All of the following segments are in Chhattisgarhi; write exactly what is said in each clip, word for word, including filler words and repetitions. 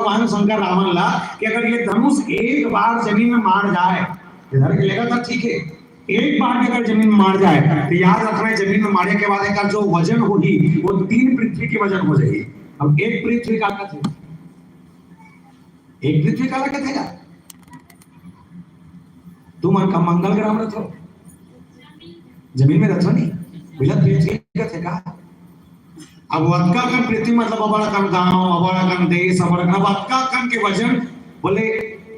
भगवान शंकर रावण ला कि अगर ये धनुष एक बार जमीन में मार जाए, इधर के लेगा तो ठीक है, एक बार भी अगर जमीन में मार जाए तो याद रखना है, जमीन में मारे के बाद एकर जो वजन होही वो तीन पृथ्वी के वजन हो जाही। अब एक पृथ्वी का कथे, एक पृथ्वी का लगत है यार, तुमन का मंगल ग्रह में रथो, जमीन में रथो नहीं, बोला पृथ्वी का थे का। अब अतका कन पृथ्वी मतलब अबड़ अकन गांव, अबड़ अकन देश, अबड़ अकन, अब अतका कन के वजन, बोले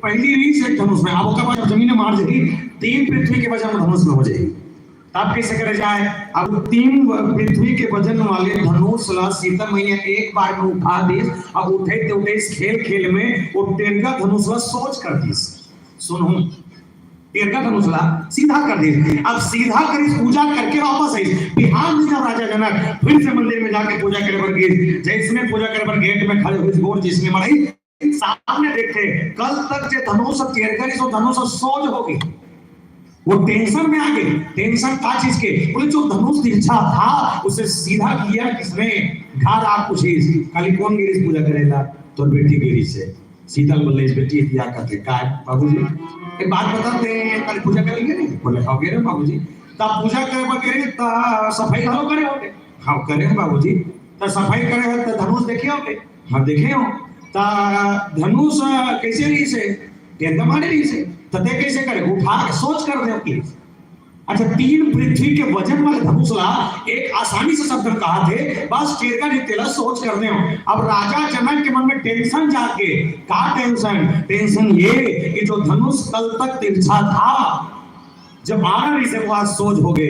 पहली रीस एक धनुष में, अब ओकर बाद जमीन में मार जाही, तीन पृथ्वी के वजन धनुष में हो जाही। तब कैसे करे जाए? अब तीन पृथ्वी के वजन वाले धनुष ला सीता मैया एक बार में उठा दीस। अब उठे ते उठे इस खेल खेल में वो टेरगा धनुष ला सोज कर दीस। सुनहु, टेरगा धनुष ला सीधा कर दीस। अब सीधा करिस, पूजा करके वापस आइस। बिहान में जब राजा जनक फिर से मंदिर में जाके पूजा करे बर गिस, जैसने पूजा करे बर गेट में खड़े होइस, गोड़ जैसने मड़ाइस, सामने देखे, कल तक जे धनुष टेरगा रहिस, वो धनुष सोज हो गे। वो टेंशन में आ गे। टेंशन का चीज के? बोले जो धनुष तिरछा था उसे सीधा किया किसने? घात आप पूछिस, काली कोन गे रिहिस पूजा करे ला? तोर बेटी गे रिहिसे। सीता ल बोले, बेटी, इतिया कथे, काय बाबूजी? एक बात बता, तें काली पूजा करे गे नहीं? बोले, हाँ गे रहेंव बाबूजी। तब पूजा करे बर गे रहे, त सफाई घलो करे होगे? हाँ, करे हंव बाबूजी। त सफाई करे हस त धनुष देखे होगे? हाँ, देखे हंव। त धनुष, अ, कैसे रहिसे? टेरगा माड़े रहिसे। त तें कैसे करे? उठा के सोज कर दे कि। अच्छा, तीन पृथ्वी के वजन वाले धनुष ला एक आसानी से शब्द में कहा थे, बस टेरगा नहीं, तेला सोज कर दे। अब राजा जनक के मन में टेंशन जाग गे। का टेंशन? टेंशन ये कि जो धनुष कल तक तिरछा था, जब आना रहिसे, वो आज सोज हो गे।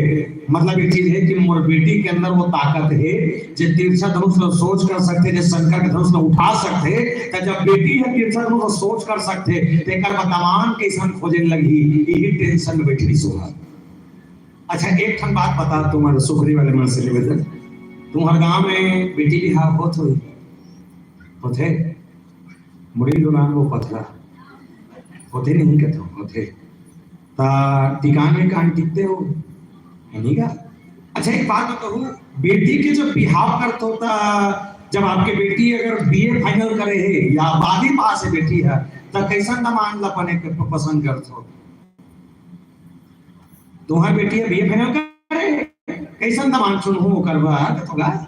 मतलब एक चीज है कि मोर बेटी के अंदर वो ताकत है, जे तिरछा धनुष ला सोज कर सकथे, जे शंकर के धनुष ला उठा सकथे। त जब बेटी ह तिरछा धनुष ला सोज कर सकथे, त एकर बर दमांद कइसन खोजे लगही, यही टेंशन में बैठे रहिस ओहा। अच्छा, एक ठन बात बता, तुम्हारे सुखरी वाले मन से निवेदन, तुम्हारे गांव में बेटी बिहाव होत होही? होथे? मुड़ी डोलान वो पथरा। होथे नहीं कथो, होथे। ता टिकान में कान टिकते हो, है नहीं का? अच्छा, एक बात बताओ, बेटी के जब बिहाव करत हो, ता जब आपके बेटी अगर बीए फाइनल करे है या बारहवीं पास है बेटी है, ता कैसन दमांद ला पने के प-, पसंद करत हो? तुम्हार बेटी ह बीए फाइनल करे, कैसन दमांद चुनहू ओकर बर, कथो गा?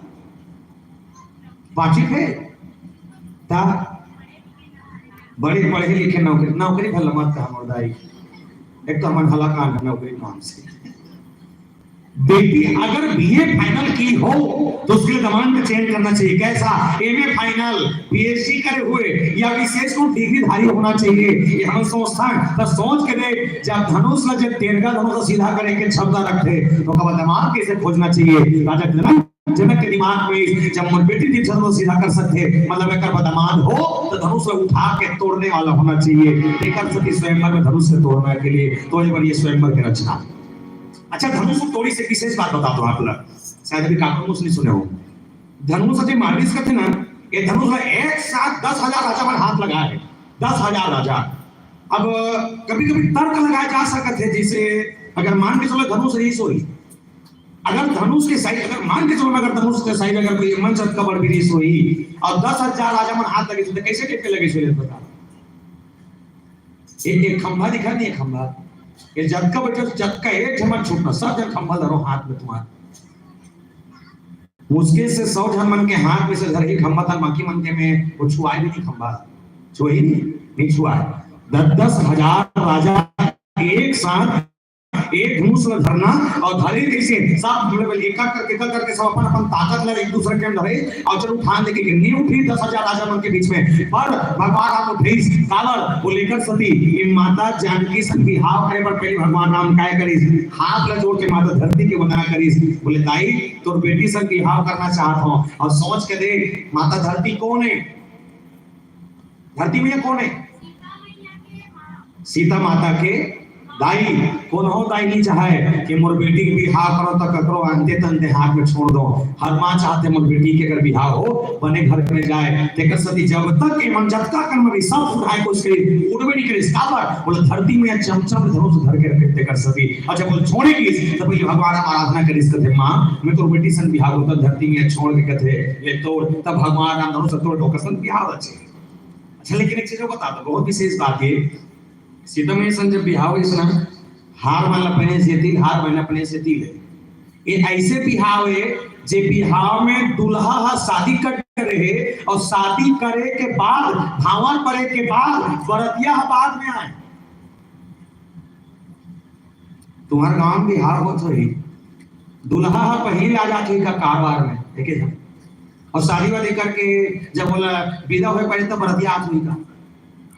बातचीत है? ता बड़े पढ़े लिखे नौकरी, नौकरी भला मत कहा मोर दाई। एक तो हमन हलाकान है नौकरी नाम से। बेटी अगर बीए फाइनल की हो तो उसके लिए दमांद का चयन करना चाहिए। कैसा? एमए फाइनल, पीएचडी करे हुए या विशेष कोई डिग्री धारी होना चाहिए। ये हम सोचथन, त सोच के दे, जब धनुष ला, जब टेरगा धनुष ला सीधा करे के क्षमता रखथे, तो ओकर बर दमांद कैसे खोजना चाहिए? राजा जनक, जनक के दिमाग में जब मोर बेटी तिरछा धनुष सीधा कर सकथे, मतलब एकर बर दमांद हो, तो धनुष ला उठा के तोड़ने वाला होना चाहिए। एकर सेती स्वयंवर में धनुष के तोड़ना के लिए, तोड़े बर ये स्वयंवर के रचना। अच्छा, धनुष तोड़िस एक विशेष बात बताथंव आप ला, शायद अभी काकरो मुंह से नहीं सुने हो। धनुष जे मारिस कथे ना, ये धनुष ला एक साथ दस हजार राजा मन हाथ लगाए हे, दस हजार राजा। अब कभी-कभी तर्क लगाए जा सकत हे, जैसे अगर मान के चलो धनुष रहिस होही, अगर धनुष के size, अगर मान के चलो, अगर धनुष के size अगर कोई मन जतका बड़ भी रहिस होही अउ दस हजार राजा मन हाथ लगे, तो कैसे type के लगे होही, बता। एक, एक खंभा दिखा नहीं, खंभा, ये जतका बैठे, जतका एक झन मन छूटना, सब झन खंभा धरो हाथ में तुम्हार। मुश्किल से सौ झन मन के हाथ में से धरही खंभा, तब बाकी मन के में वो छुआए भी नहीं खंभा, छुआए ही नहीं, नहीं छुआए। दस दस हजार राजा एक साथ एक धनुष में धरना अउ धरे कैसे सब, मतलब, एक एक करके, एक एक करके सब अपन अपन ताकत ला एक दूसरे के अंदर है अउ चलो उठान देके नहीं उठी दस हजार राजा मन के बीच में, पर भगवान राम उठिस। काबर? वो लेकर सती ये माता जानकी संग बिहाव करे बर पहले भगवान राम काय करिस? हाथ ला जोड़ के माता धरती के वंदना करिस। बोले, दाई, तोर बेटी संग बिहाव करना चाहत हंव, अउ सोच के दे, माता धरती कोन हे? धरती मैया कोन हे? सीता माता के दाई। कोनो दाई नहीं चाहे कि मोर बेटी के बिहाव करो त ककरो अंते तंते हाथ में छोड़ दो। हर माँ चाहथे मोर बेटी के अगर बिहाव हो, बने घर में जाए। तेकर सती जब तक ये मन जतका कन मन सब उठाए कोशिश करे, उठबे नहीं करे। काबर? बोले, धरती मैया चमचम धनुष धर के रखे, तेकर सती। अच्छा, बोले, छोड़े किस? तब ये भगवान राम आराधना करिस, कथे, माँ, मैं तोर बेटी संग बिहाव करो। धरती मैया छोड़ के कथे, ले तोड़। तब भगवान राम धनुष तोड़ के ओकर संग बिहाव रचे। अच्छा, लेकिन एक चीज और बता दो, बहुत विशेष बात ये, सीता मैया सन जब बिहाव होइस ना, हार मन ल अपने सेती, हार मन अपने सेती ले। ये ऐसे बिहाव हे, जे बिहाव में दूल्हा ह शादी कर रहे और शादी करे के बाद, भांवर परे के बाद बरतिया ह बाद में आए। तुम्हर गांव में बिहाव होत होही, दूल्हा ह पहिली आ जात होही का कारवार में, देखे जा। और शादी वादी करके जब बोला विदा होए परे, तब बरतिया आत होही का?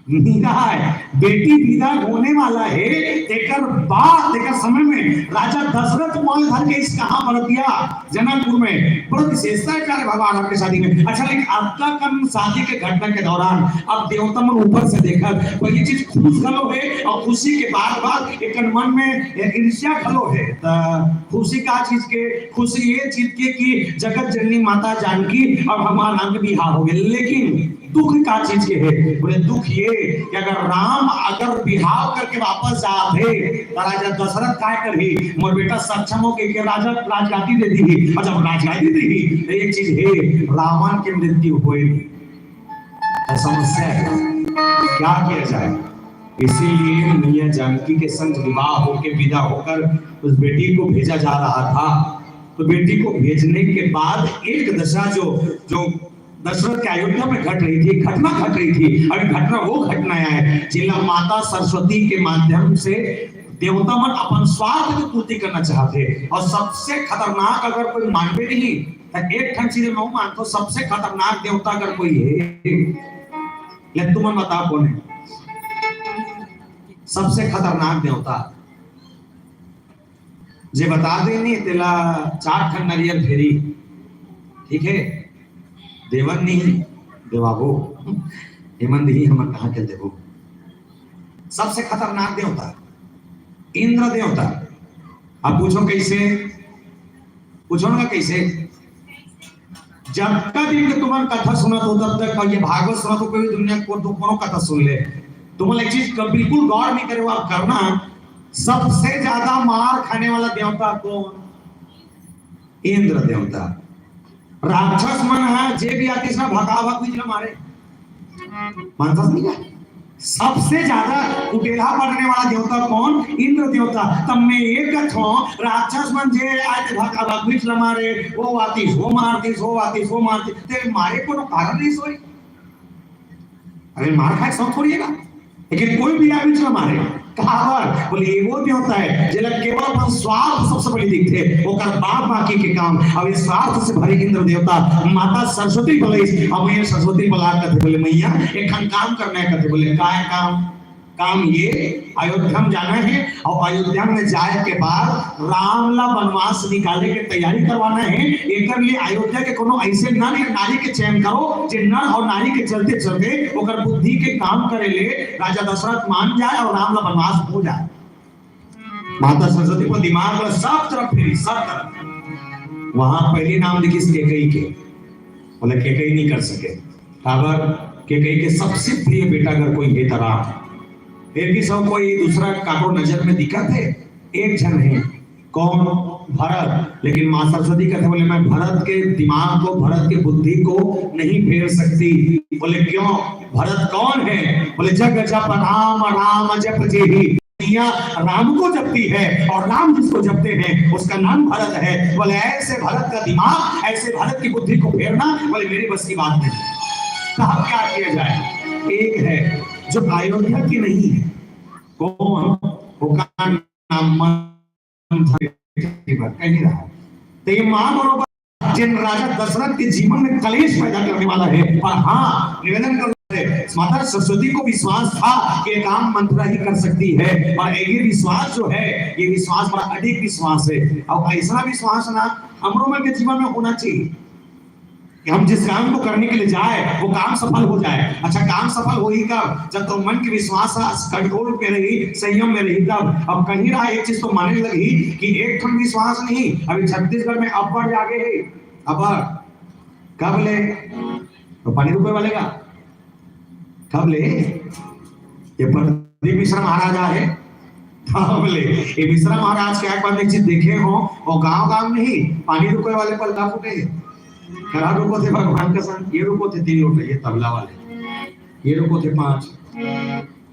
नहीं आए। बेटी विदा होने वाला हे, तेकर बाद, तेकर समय में राजा दशरथ माल धर के आइस कहाँ? बरतिया, जनकपुर में। बड़ा विशेषता हे प्यारे भगवान आपके शादी में। अच्छा, लेकिन अतका कन शादी के घटना के दौरान अब देवता मन ऊपर से देखत, पहिली चीज खुश घलो हे और खुशी के बाद, बाद एक मन में ईर्ष्या घलो हे। त खुशी का चीज के? खुशी ये चीज के कि जगत जननी माता जानकी अब हमार अंग बिहाव हो गे। लेकिन दुख का चीज के हे? बोले, दुख ये कि अगर राम अगर बिहाव करके वापस जात हे, त राजा दशरथ काय करही? मोर बेटा सक्षम हो के, के राजा राजगादी दे दीही, और जब राजगादी दीही, तो एक चीज हे, रावण के मृत्यु होए नहीं। तो समस्या है, क्या किया जाए? इसीलिए मैया जानकी के संग विवाह होके विदा होकर उस बेटी को भेजा जा रहा था। तो बेटी को भेजने के बाद एक दशा जो, जो दशरथ के अयोध्या में घट रही थी, घटना घट रही थी, और घटना वो घटना है जिला माता सरस्वती के माध्यम से देवता मन अपन स्वार्थ की पूर्ति करना चाहते। और सबसे खतरनाक अगर कोई मानवे नहीं, तो एक ठन चीज मैं मानता हूँ, सबसे खतरनाक देवता अगर कोई है, ले तुमन बता कौन है सबसे खतरनाक देवता? जे बता दे नहीं, तेला चार ठन नरियल फेरी, ठीक है? देवन नहीं, देवाबो। एमन नहीं, हमन कहाँ के देबो? सबसे खतरनाक देवता इंद्र देवता। अब पूछो कैसे? पूछो ना कैसे? जब तक दिन के तुमन कथा सुनत हो, तब तक, और ये भागवत सुनत हो, कोई दुनिया को दो कोनो कथा सुन ले, तुमन एक चीज क-, बिल्कुल गौर नहीं करे हो, आप करना, सबसे ज्यादा मार खाने वाला देवता कौन? इंद्र देवता। राक्षस मन है, जे भी आतिस ना, भगा भग बीच में मारे। मानता नहीं क्या? सबसे ज्यादा कुटेला पड़ने वाला देवता कौन? इंद्र देवता। तब मैं ये कहता हूँ, राक्षस मन जे आए थे भगा भग बीच में मारे, वो आतिस, वो मारतिस, वो आतिस, वो मारतिस, ते मारे कोनो कारण नहीं सोई। अरे मार खाए शौक थोड़ी है ना, लेकिन कोई भी आदमी चला मारे। कहावत बोले, ये वो देवता है जेला केवल अपन स्वार्थ सबसे पहले दिखते, ओकर बाद बाकी के काम। अब इस स्वार्थ से भरे इंद्र देवता माता सरस्वती बुलाइस, अब ये सरस्वती बुला कथे बोले, मैया एक ठन काम करना है। कथे बोले, का है काम? काम ये, अयोध्या में जाना है और अयोध्या में जाए के बाद राम ला वनवास निकाले के तैयारी करवाना है। एकर लिए अयोध्या के कोनो ऐसे नर या नारी के चयन करो जे नर और नारी के चलते चलते ओकर बुद्धि के काम करे ले राजा दशरथ मान जाए और राम ला वनवास हो जाए। माता सरस्वती को दिमाग ला सब तरफ फेरी, सब तरफ। वहां पहली नाम देखिस केकई के, बोले केकई नहीं कर सके। काबर? केकई के सबसे प्रिय बेटा अगर कोई है तो राम। फिर भी सब कोई दूसरा काको नजर में दिखत है, एक झन है। कौन? भरत। लेकिन माँ सरस्वती कहते बोले, मैं भरत के दिमाग को, भरत के बुद्धि को नहीं फेर सकती। बोले क्यों? भरत कौन है? बोले जग जप राम राम जप जेहि। दुनिया राम को जपती है और राम जिसको जपते हैं उसका नाम भरत है। बोले ऐसे भरत का दिमाग, ऐसे भरत की बुद्धि को फेरना, बोले मेरे बस की बात नहीं। कहा क्या किया जाए? एक है जो अयोध्या की नहीं है, कौन? ओकर नाम मंथरा, कहीं रहा। तो ये माँ बरोबर जिन राजा दशरथ के जीवन में कलेश पैदा करने वाला है। पर हाँ, निवेदन कर रहे, माता सरस्वती को विश्वास था कि ये काम मंथरा ही कर सकती है, और ये विश्वास जो है, ये विश्वास बड़ा अडिग विश्वास है। और ऐसा विश्वास ना हमरो मन के जीवन में होना चाहिए कि हम जिस काम को करने के लिए जाए, वो काम सफल हो जाए। अच्छा, काम सफल होही कब? जब तो मन के विश्वास ह कंट्रोल में रही, संयम में रही तब। अब कहीं रहा एक चीज तो माने लगही कि एक ठन विश्वास नहीं, अभी छत्तीसगढ़ में अब्बड़ जागे है, अब्बड़। कब ले? तो पानी रुके वाले का कब ले? ये प्रदीप मिश्रा महाराज आए, तब ले। ये मिश्रा महाराज के एक बार एक चीज देखे हो, वो गांव गांव नहीं, पानी रुके वाले पलदा फूटे। करा रुको थे भगवान का संग, ये रुको थे तीन लोग, ये तबला वाले। ये रोकत हे पाँच,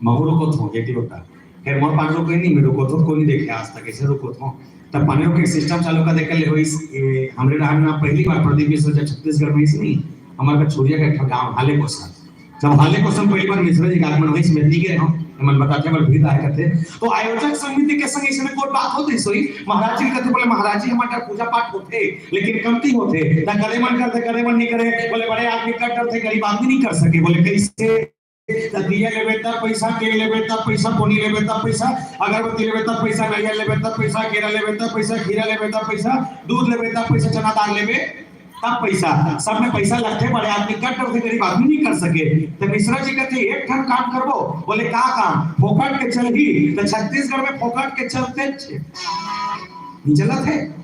महू रोकत हों, ये होता। फिर मोर पाँच रोके नहीं, मैं रोकत हों, कोई नहीं देखे आज तक, ऐसे रोकत हों। तब पानी रोके सिस्टम चालू कर दे कर ले होई, ये हमरे रहन ना पहली बार प्रदीप मिश्र जब छत्तीसगढ़ में इस नहीं, हमारे का छोरिया का एक ठो गाँव हाले कोसा। जब हाले कोसा पहली बार मिश्र जी का आगमन होई, इसमें नहीं गए हों, मन बताते हैं, बड़ भीड़ आए करते। तो आयोजक समिति के संग इसमें कोई बात होती सोई, महाराज जी कहते बोले, "महाराज जी, हमारे पूजा पाठ होते, लेकिन कमती होते, ना करे मन करते, करे मन नहीं करे।" बोले, "बड़े आदमी कर डरते, गरीब आदमी नहीं कर सके।" बोले, "कैसे?" "त दिया लेबे तब पैसा, तेल लेबे तब पैसा, पोनी लेबे तब पैसा, अगरबत्ती लेबे तब पैसा, नारियल लेबे तब पैसा, केरा लेबे तब पैसा, खीरा लेबे तब पैसा, दूध लेबे तब पैसा, चना दाल लेबे तब पैसा, सब में पैसा लगथे, बड़े आदमी कर डरथे, गरीब आदमी नहीं कर सके।" तो मिश्रा जी कहते, "एक ठन काम करबो।" बोले, "का काम?" "फोकट के चलही।" तो छत्तीसगढ़ में फोकट के चलते छे। नहीं चलत है,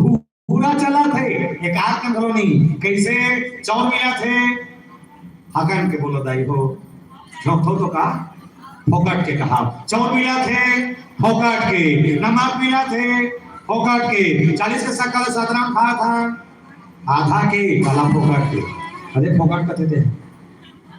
पूरा चलत है, एक आध कन घलो नहीं। कैसे? चाउर मिलत हे, हकन के बोलो दाई हो, झोंकथो तो का? फोकट के कहा। चाउर मिलत हे, फोकट के। नमक मिलत हे, फोकट के। चालीस के शक्कर सात राम खात हन, आधा के, काला फोकट के। अरे फोकट कथे दे,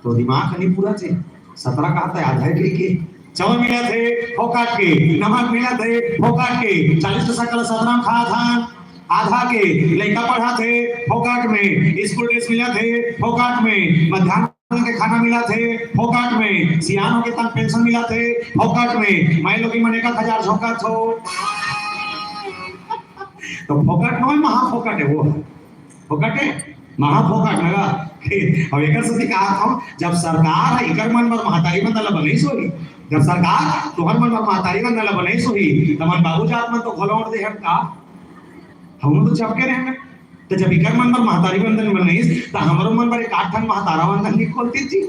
तो दिमाग नहीं पूरा थे। सत्रह कहा था, आधा के, के। चाउर मिलत हे, फोकट के। नमक मिलत हे, फोकट के। चालीस के शक्कर सात राम खात हन, आधा के। लइका पढ़त हे, फोकट में। स्कूल ड्रेस मिलत हे, फोकट में। मध्यान्ह के खाना मिलत हे, फोकट में। सियान होके तन पेंशन मिलत हे, फोकट में। मैं लोग ही मन एक आध हजार झोंकत हो। तो फोकट नोहे, महा फोकट है वो। फोकट है, महा फोकट लगा। अब एकर सेती कहा था, जब सरकार है, एकर मन बर महतारी बंधन ला बनइस होही। जब सरकार तोहर मन बर महतारी बंधन ला बनइस होही, त मन बाबू जात मन तो घलो दे हम का? हम तो चपके रहे हैं। तो जब एकर मन बर महतारी बंधन बनइस, त हमरो मन बर एक आध ठन महतारा बंधन नहीं खोलती जी।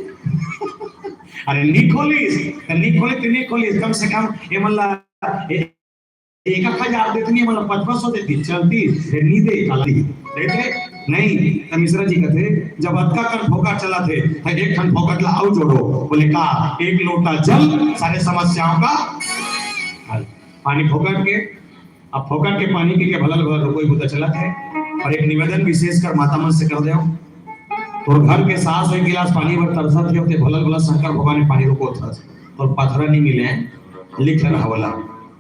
अरे नहीं खोलिस, त नहीं खोलिस, त नहीं खोलिस, कम से कम ये मन ला, ए-, एक हजार देती नहीं, मतलब पचपन सौ देती, चलती, फिर नहीं दे, चलती। देखे? नहीं, त मिश्रा जी कहते, "जब अतका कन फोकट चलत हे, त एक ठन फोकट ला आऊ जोड़ो।" बोले, "का?" "एक लोटा जल, सारे समस्याओं का हल।" पानी फोकट के, अब फोकट के पानी पी के भलल भलल कोई बुता चलत हे। और एक निवेदन विशेषकर माता मन से कर दे, तोर घर के सास एक गिलास पानी बर तरसत हे, ते भलल भलल शंकर भगवान के पानी रोकोत हस, तोर पथरा नहीं मिले, लिख रहा वाला।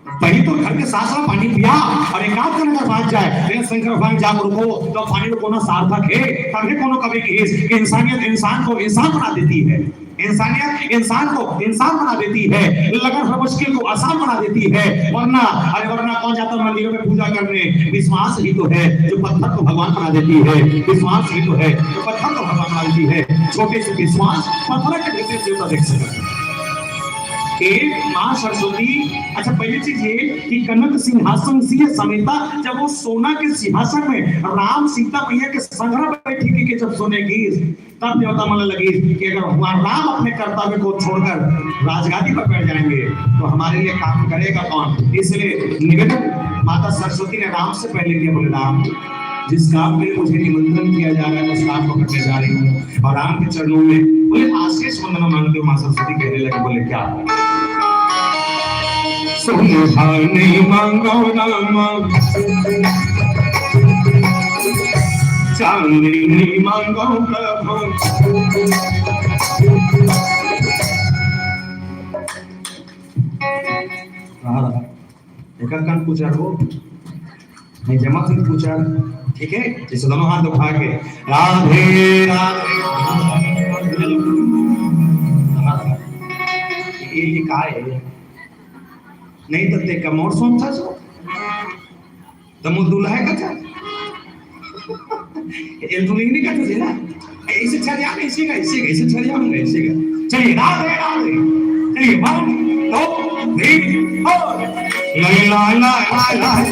पहले तो घर के सास ला पानी पिया और एक आध कन अगर बाँच जाए, फिर शंकर भगवान जाप रोको, तो पानी रोकोना सार्थक है। तभी कोनो कवि कहिस कि इंसानियत इंसान को इंसान बना देती है, इंसानियत इंसान को इंसान बना देती है, लगन हर मुश्किल को आसान बना देती है। वरना, अरे वरना कौन जाता मंदिरों में पूजा करने? विश्वास ही तो है जो पत्थर को भगवान बना देती है, विश्वास ही तो है जो पत्थर को भगवान बना देती है। छोटे से विश्वास पत्थर के भीतर देवता देख सकता है। ए माँ सरस्वती, अच्छा, पहली चीज ये कि कनक सिंहासन सिंह समेता, जब वो सोना के सिंहासन में राम सीता मैया के संग बैठी के जब सोने की, तब देवता मन लगी कि अगर भगवान राम अपने कर्तव्य को छोड़कर राजगादी पर बैठ जाएंगे तो हमारे लिए काम करेगा कौन? इसलिए निवेदन माता सरस्वती ने राम से पहले किया, बोले, "राम, जिस काम के लिए मुझे निमंत्रण किया जा रहा है, उस काम को करने जा रही हूँ।" और राम के चरणों में बोले, "आशीष वंदना मांगते हो माँ सरस्वती?" कहने लगे, बोले, "क्या?" सोना नहीं मांगो राम, चांदी नहीं मांगो प्रभु। हाँ, एक कन पूछा हो, नहीं जमा से पूछा, ठीक है? जैसे दोनों हाथ उठा के, "राधे राधे।" हाँ, ये, ये का है? नहीं तो ते कमोर सोचता सो। त मोर दूल्हा हे कथा। एल दुल्हन नहीं कथा थी ना। ऐसे छरिया में, ऐसे का, ऐसे का, ऐसे छरिया में, ऐसे का। चलिए, राधे, राधे। चलिए, one, two, three, four। ला, ला, ला।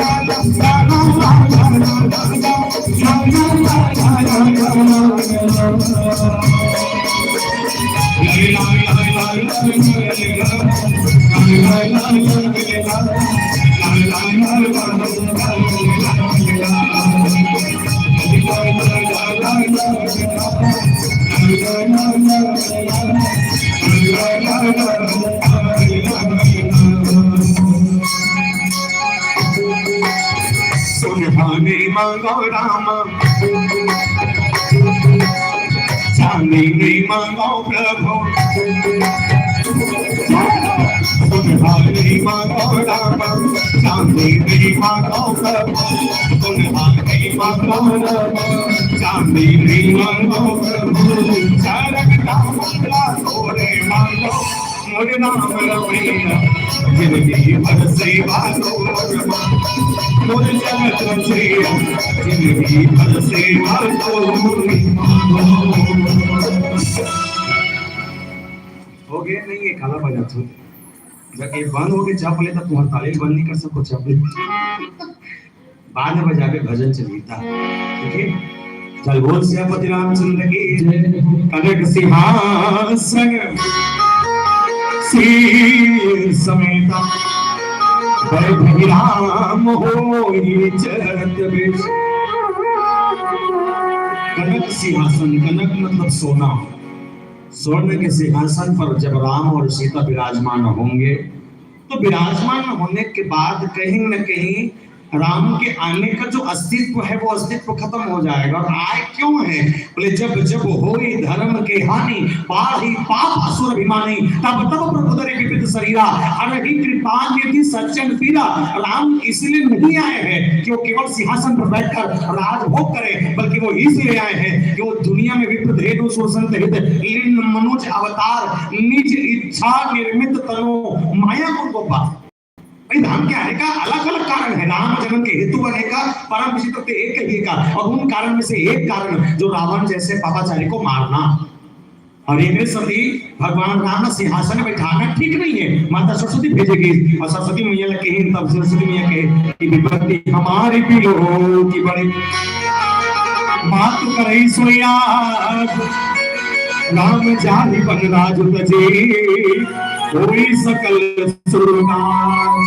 सोना नहीं मांगो राम, चांदी नहीं मांगो प्रभु, सुनहारी मांगो राम, चांदी नहीं मांगो प्रभु, सुनहारी मांगो राम, चांदी नहीं मांगो प्रभु, चरक का मंगला तोरे मांगो, मोरे राम रमैया, जिंदगी भर सेवा तोर मांगो, मोरे जगत रचैया, जिंदगी भर सेवा तोर मांगो। हो गया नहीं, ये काला बजा तू। जब ये बंद हो गया, जब बोले तो तुम्हारा ताली बंद नहीं कर सको, जब बाद में बजावे भजन चलिता। ठीक है, चल बोल सियापति रामचंद्र की जय। कनक सिंहासन शीश समेता, बैठि राम होई चरत बेस। कनक सिंहासन, कनक मतलब सोना। स्वर्ण के सिंहासन पर जब राम और सीता विराजमान होंगे, तो विराजमान होने के बाद कहीं न कहीं राम के आने का जो अस्तित्व है, वो अस्तित्व खत्म हो जाएगा। और आए क्यों है? बोले, जब जब होई धर्म के हानि, बाढ़ी पाप असुर अभिमानी, तब तब प्रभु धरे विविध शरीरा, हरहि कृपा निधि सज्जन पीरा। राम इसलिए नहीं आए हैं कि वो केवल सिंहासन पर बैठकर राजभोग करें, बल्कि वो इसलिए आए हैं कि वो दुनिया में विप्रधेनु सुरसंत हित, लीन मनुज अवतार, निज इच्छा निर्मित तनु माया गुण गोपाल। भाई, राम के आने का अलग-अलग कारण है। राम जन्म के हेतु बने का, परम विचित्र ते एक कहिए का, और उन कारण में से एक कारण जो रावण जैसे पापाचारी को मारना। और एक सती भगवान राम ना सिंहासन में बैठाना ठीक नहीं है। माता सरस्वती भेजेगी और सरस्वती मैया लगे हैं, तब सरस्वती मैया कहे कि विपत्ति हमारी भी हो कि बड़ी मात करे सोया। राम जाहि बन राज तजे, होई सकल सुरनाज।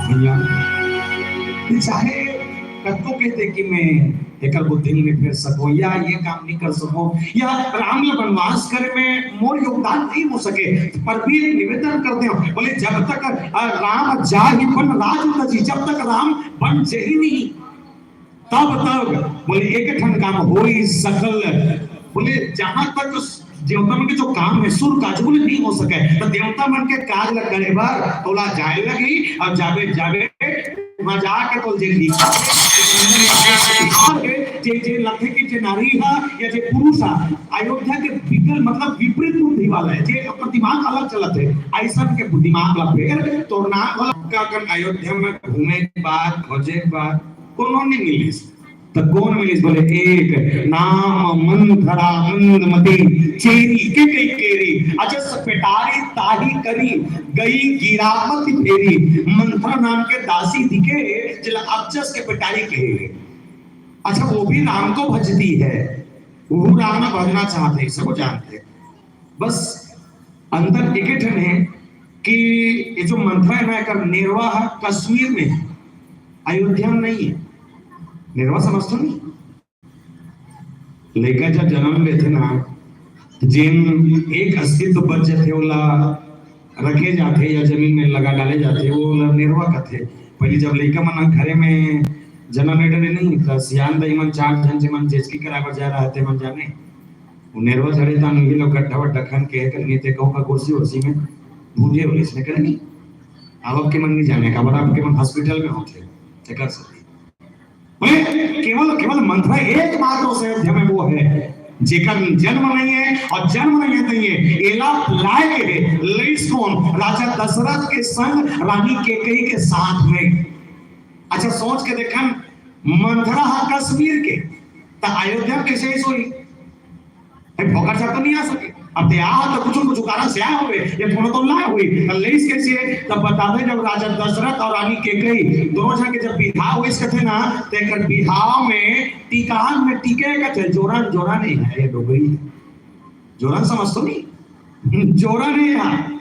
भैया, ये चाहे कतको कहते कि मैं एकर बुद्धि नहीं फेर सको, या ये काम नहीं कर सको, या राम ल वनवास करे में मोर योगदान नहीं हो सके, पर भी एक निवेदन करते हो, बोले, जब तक, अ, राम जाहि बन राज तजी, जब तक राम बन जही नहीं, तब तक बोले एक ठन काम होई सकल, बोले जहां तक देवता मन के जो काम है सुर काज, बोले नहीं हो सके, तो देवता मन के काज ल करे बर तोला जाए लगी, और जाबे जाबे वहां जाके तो जे लिखा है, जे जे लखे के जे नारी हा या जे पुरुष हा, अयोध्या के विकल मतलब विपरीत बुद्धि वाला है, जे ओकर दिमाग अलग चलत है, ऐसन के दिमाग ला फेर तोर नाम वाला का कन अयोध्या में घूमे के बाद, खोजे के बाद कोनो नहीं मिलिस। त कौन मिलिस? बोले, एक नाम मंथरा मंदमती, चेरी के कई केरी, अजस पेटारी ताही करी, गई गिरामत फेरी। मंथरा नाम के दासी दिखे, जिला अजस के पेटारी कहे। अच्छा, वो भी राम को भजती है, वो राम ना भजना चाहते हैं, सबको जानते हैं। बस अंतर एक ठन है कि ये जो मंथरा है ना, एकर नेरवा है कश्मीर में है, अयोध्या में नहीं है। नेरवा समझ तो नहीं? लइका जब जन्म लेथे ना, जेन एक अस्तित्व बच जाथे, ओला रखे जाथे या जमीन में लगा डाले जाथे, वो ओला नेरवा कथे। पहले जब लइका मन घरे में जन्म लेटे नहीं, तो सियान दाई मन चार झन जेमन जेचकी कराए बर जाए रहते, मन जाने, वो नेरवा झड़े तान उही लोग गड्ढा वड्ढा खन के, कहीं ते कहूँ का गोरसी ओरसी में भूंजे हो, इसने करे नहीं। अब, अब के मन नहीं जाने का, बड़ा अब के मन हॉस्पिटल में होते, ते कर सकते। बोले, केवल, केवल मंथरा एकमात्र उस अयोध्या में वो है, जेकर जन्म नहीं है, और जन्म नहीं है, नहीं है, एला लाए के है, लइस कौन? राजा दशरथ के संग रानी केकई के साथ में। अच्छा, सोच के देखन, मंथरा हा कश्मीर के, त अयोध्या कैसे ऐसो ही? भाई, फोकट से तो नहीं आ सके। अब ते आ तो कुछ, कुछ कारण से आए हुए, ये फोन तो लाए हुए, तो लेस कैसे? तब बता दे, जब राजा दशरथ और रानी केकई दोनों जन के जब बिहाव होइस कथे ना, तो एकर बिहाव में टिकान में टिके का चल, जोरन, जोरन नहीं है ये डोगरी। जोरन समझ तो नहीं? जोरन है यार।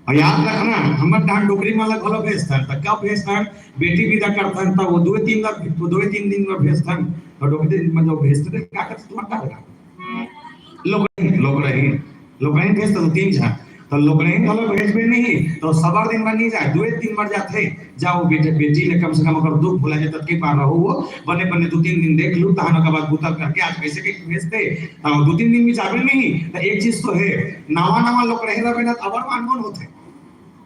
और याद रखना, हमर डांड डोकरी माला घोलो भेजतन, त कब भेजतन? बेटी विदा करतन, त वो दो तीन दिन, दो तीन दिन में भेजतन, और डोकरी में जो भेजते थे, क्या करते तुम्हारा का लगा? लोग रही, लोग रही, लोग रही भेजते तो तीन झन। त लोकड़हिन घलो भेजबे नहीं, त सबर दिन बर नहीं जाय, दुए दिन बर जाथे। जाओ बेटे, बेटी ले कम से कम अगर दुख भुला जाय, ततके पार रहो वो, बने बने दू तीन दिन देख लू, तहन ओकर बाद बुता करके आज कैसे के भेजते, त दू तीन दिन भी जाबे नहीं। त एक चीज तो हे, नवा नवा लोकड़हिन रहिबे ना, त अबर मानगोन होथे।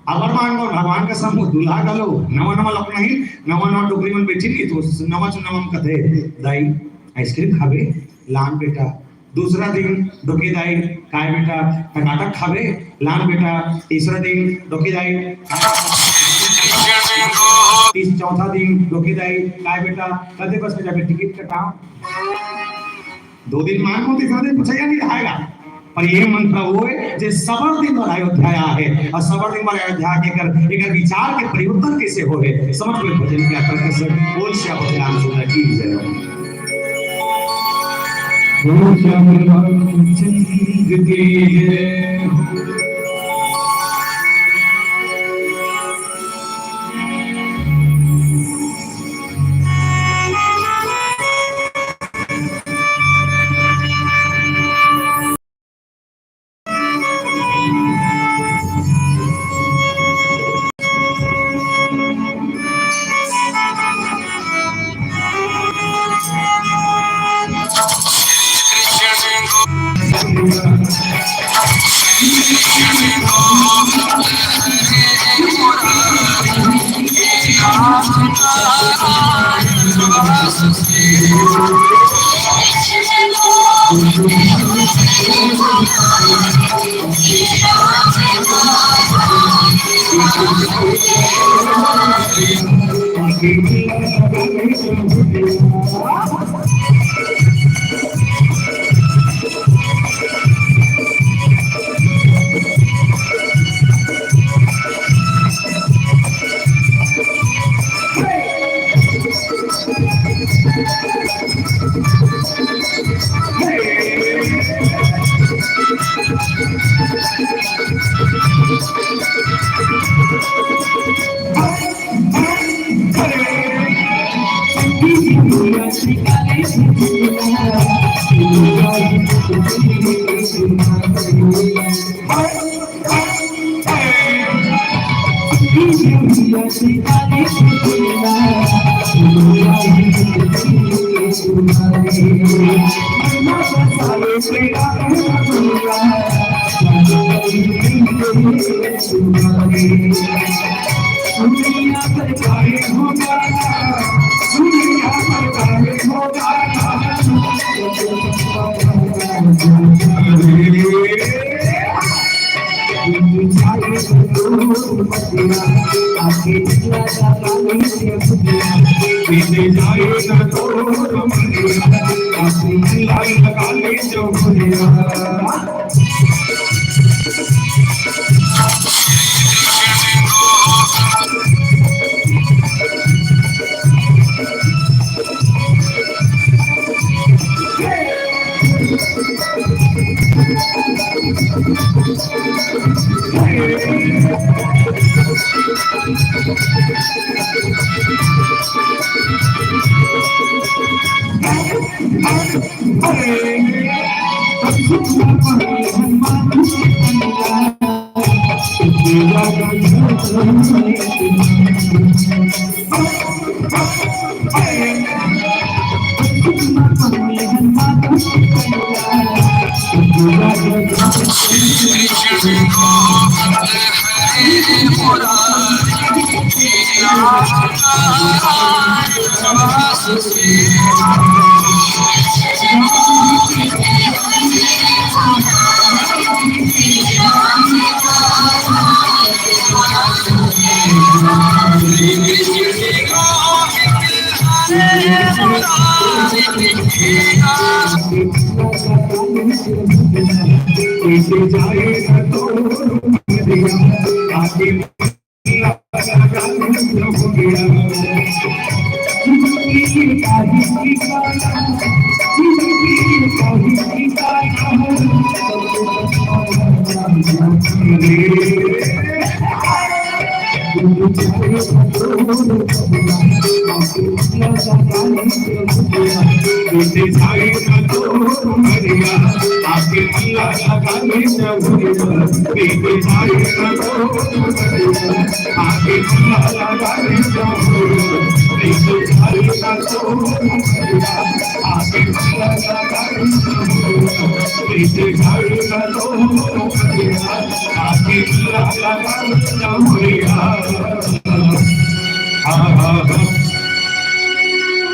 अबर मानगोन, भगवान के समूह दुल्हा घलो, नवा नवा लोकड़हिन, नवा नवा डोकरी मन बेटी नहीं, त नवा चुन्ना मन कथे, दाई, आइसक्रीम खाबे? लान बेटा। दूसरा दिन डोकी दाई, काय बेटा, टकाटक खाबे? लान बेटा। तीसरा दिन डोकी दाई, तीस-, चौथा दिन डोकी दाई, काय बेटा, कते बस में जाबे, टिकट कटाओ। दो दिन मानगोन, तीसरा दिन पूछे या नहीं रहेगा। पर ये मंत्र वो हे, जे सबर दिन बर अयोध्या आए हे, अउ सबर दिन बर अयोध्या के एकर, एकर विचार के परिवर्तन कैसे हो हे, समझ में भजन की यात्रा कैसे। बोल श्याम भगवान सुंदर की जय। बोल श्याम भगवान चंद्र की जय।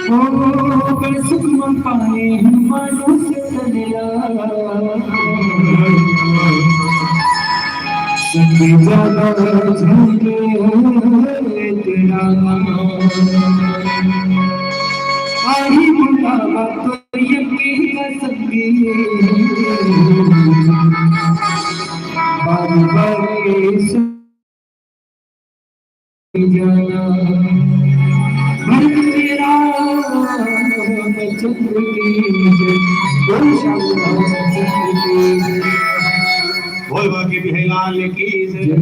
ओ, बड़ सुख मन पाए मानुष तन ला। सखी ज्यादा झूठे तेरा आही बुलावा तो ये की कसम। बारी बारी बोल बाकी बिहारी लाल की जय।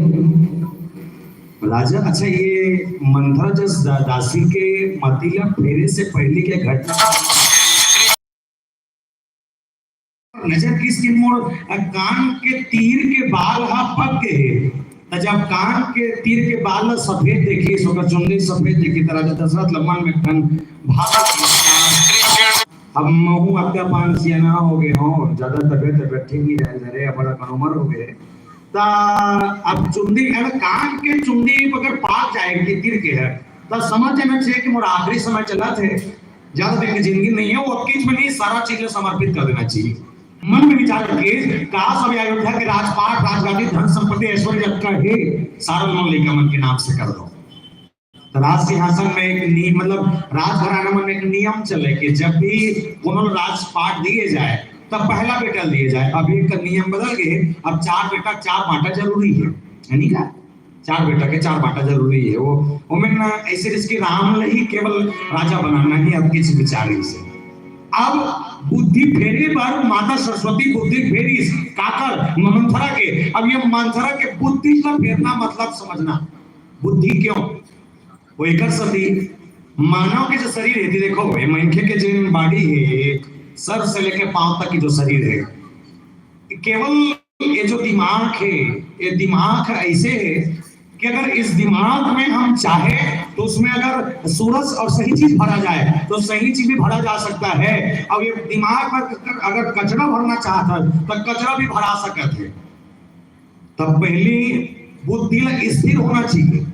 राजा, अच्छा, ये मंथरा जस दा-, दासी के मती ला फेरे से पहले के घटना। नजर किस के मोर, अ, कान के तीर के बाल हा पक गे हे। त जब कान के तीर के बाल ला सफेद देखिस, ओकर चुंदी सफेद देखिस, त राजा दशरथ ल मन में ठन भाव। अब महू अतका पान सियाना हो गे हंव, ज्यादा तबियत, तबियत ठीक नहीं रहे, धरे, अब बड़ा कन उमर हो गे। त अब चुंदी, अगर कान के चुंदी अगर पाक जाए के तीर के है, त समझ जाना चाहिए कि मोर आखिरी समय चलत हे। ज्यादा दिन की जिंदगी नहीं है, वो अतकीच में नहीं, सारा चीज ला समर्पित कर देना चाहिए। मन में विचार रखिए, काश अब अयोध्या के राजपाट, राजगादी, धन संपत्ति, ऐश्वर्य जब का है, सारा लोन लइका मन के नाम से कर दो। तो राज सिंहासन में एक नि-, मतलब, राजघराना में एक नियम चले कि जब भी कोनो राजपाट दिए जाए, तब पहला बेटा दिए जाए। अभी एक नियम बदल गए, अब चार बेटा, चार बांटा जरूरी है, है नहीं का? चार बेटा के चार बांटा जरूरी है। वो, ओमेन ऐसे जैसे कि राम ल ही केवल राजा बनाना ही आपके विचार से। अब बुद्धि फेरे बर माता सरस्वती बुद्धि फेरिस, काकर? मंथरा के। अब ये मंथरा के बुद्धि का फेरना मतलब समझना, बुद्धि क्यों? वो एकर सती मानव के जो शरीर है, देखो, ये मनखे के जेन body है, सर से लेके पांव तक की जो शरीर है, केवल ये जो दिमाग है, ये दिमाग ऐसे है कि अगर इस दिमाग में हम चाहे तो उसमें अगर सूरज और सही चीज भरा जाए तो सही चीज भी भरा जा सकता है, और ये दिमाग में अगर कचरा भरना चाहता है तो कचरा भी भरा सकता है। तब पहली बुद्धि ला स्थिर होना चाहिए।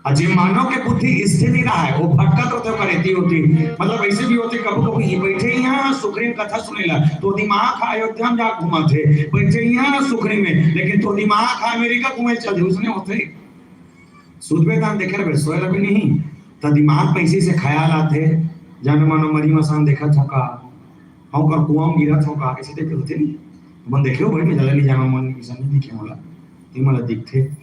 अउ जे मानव के बुद्धि स्थिर नहीं रहा है, वो भटकत रहते, ओकर एती ओती। मतलब, ऐसे भी होते, कभू कभू ये बैठे यहाँ सुखरी में कथा सुनेला, तो दिमाग अयोध्या में जा घूमत है, बैठे यहाँ सुखरी में, लेकिन तो दिमाग अमेरिका घूमे चल दे, उसने होते। सुतबे तहन देखे रहबे, सोए रहबे नहीं, त दिमाग में ऐसे से ख्याल आते, जाने मानो मरी मसान देखत हो का, हम कर कुआं में गिरत हो का, ऐसे देखे होते नहीं। मन देखे हो भाई, मैं ज्यादा नहीं जाना, मन नहीं, नहीं दिखे मोला, ये मोला दिखते।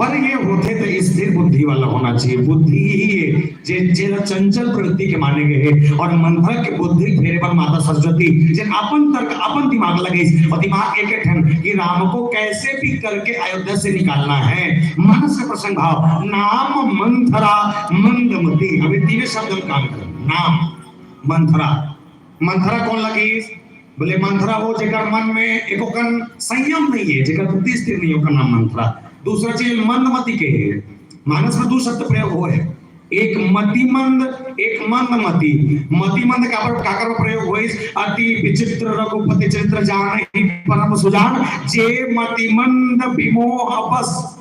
पर ये होथे त स्थिर बुद्धि वाला होना चाहिए। बुद्धि ही है जे, जेला चंचल प्रवृत्ति के माने गए है। और मंथरा के बुद्धि फेरे बर माता सरस्वती, जे अपन तर्क, अपन दिमाग लगाइस और दिमाग एक ठन कि राम को कैसे भी करके अयोध्या से निकालना है। मानस के प्रसंग भाव, नाम मंथरा मंदमती। अभी तीन शब्द हम काम करें। नाम मंथरा, मंथरा कौन लगिस? बोले, मंथरा वो जेकर मन में एको कन संयम नहीं है, जेकर बुद्धि स्थिर नहीं है, ओकर नाम मंथरा। दूसरा चीज मंदमती के है। मानस में दू शब्द प्रयोग होय है, एक मतिमंद, एक मंदमती। मतिमंद काबर, काकर में प्रयोग होइस? अति विचित्र रघुपति चरित्र जानहि परम सुजान, जे मतिमंद विमोह बस।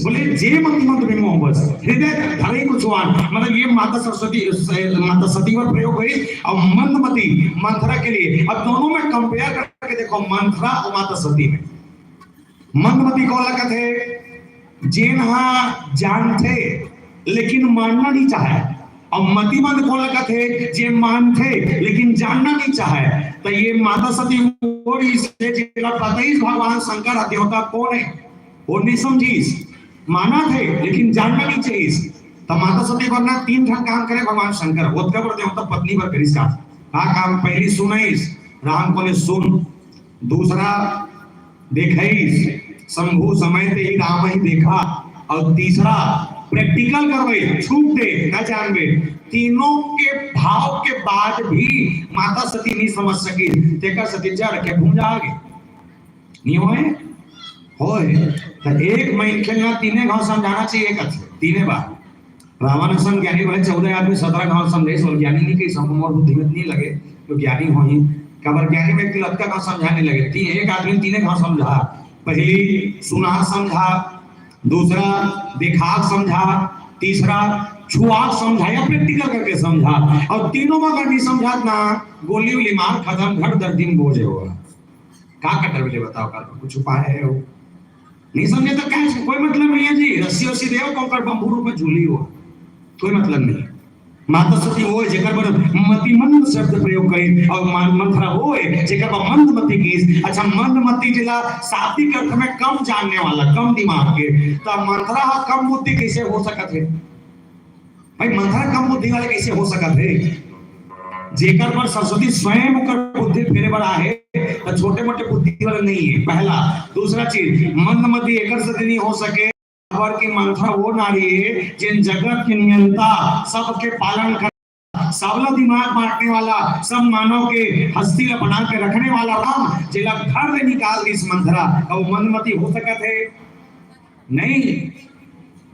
बोले, जे मतिमंद विमोह बस, हृदय धरे कुछ आन। मतलब, ये माता सरस्वती, माता सती पर प्रयोग हुई और मंदमती मंथरा के लिए। अब दोनों में कंपेयर करके देखो, मंथरा और माता सती में। मंदमती कौन लगत है? जेन हा जानथे लेकिन मानना नहीं चाहे। और मतिमंद कौन लगत है? जे मानथे लेकिन जानना नहीं चाहे। तो ये माता सती वो रिहिस हे, जेला पता ही भगवान शंकर ह देवता कौन है, वो नहीं समझिस, मानथे लेकिन जानना नहीं चाहिए। तो माता सती वरना तीन ठन काम करे भगवान शंकर, ओतका बर देवता पत्नी बर करिस का, का काम? पहली सुनइस, राम को ने सुन, दूसरा देखइस, शंभु समय ते ही राम ही देखा, और तीसरा प्रैक्टिकल करवइस, छूट दे, ना जानबे। तीनों के भाव के बाद भी माता सती नहीं समझ सकी, तेकर सती जर के भूंजा आगे। नहीं होए? होए। तो एक मनखे ला तीने घाव समझाना चाहिए, कथे, तीने बार। रावण असन ज्ञानी बोले, चौदह आदमी सत्रह घाव समझे, सो ज्ञानी नहीं कही, सब मोर बुद्धि में नहीं लगे, तो ज्ञानी होही। काबर ज्ञानी व्यक्ति लतका घाव समझा नहीं लगे, ती-, एक आदमी तीने घाव समझा। पहली सुना समझा, दूसरा देखा समझा, तीसरा छुआ समझा या प्रैक्टिकल करके समझा, और तीनों में अगर नहीं समझात ना, गोली उली मार खत्म, घर दर्द दिन बोझ होगा। का कटर ले बताओ, कर कुछ उपाय है वो? नहीं समझे तो क्या है? कोई मतलब नहीं है जी, रस्सी उस्सी दे, कंकर बम्बू रूप में झूली हो, कोई मतलब नहीं। माता सती वो है जेकर पर मतिमंद शब्द प्रयोग करे, और मा-, मंथरा वो है जेकर पर मंदमती केस। अच्छा, मंदमती जिला शाब्दिक अर्थ में कम जानने वाला, कम दिमाग के, तो मंथरा हा कम बुद्धि कैसे हो सकत है? भाई, मंथरा कम बुद्धि वाले कैसे हो सकत है? जेकर पर सरस्वती स्वयं ओकर बुद्धि फेरे बर आहे, तो छोटे मोटे बुद्धि वाले नहीं है। पहला। दूसरा चीज, मंदमती एकर से नहीं हो सके, काबर कि मंथरा वो नारी है, जिन जगत के नियंता, सबके पालन कर, सबला दिमाग बांटने वाला, सब मानव के हस्ती ला बना के रखने वाला राम, जेला घर ले निकाल दिस मंथरा, और मंदमती हो सकत है? नहीं,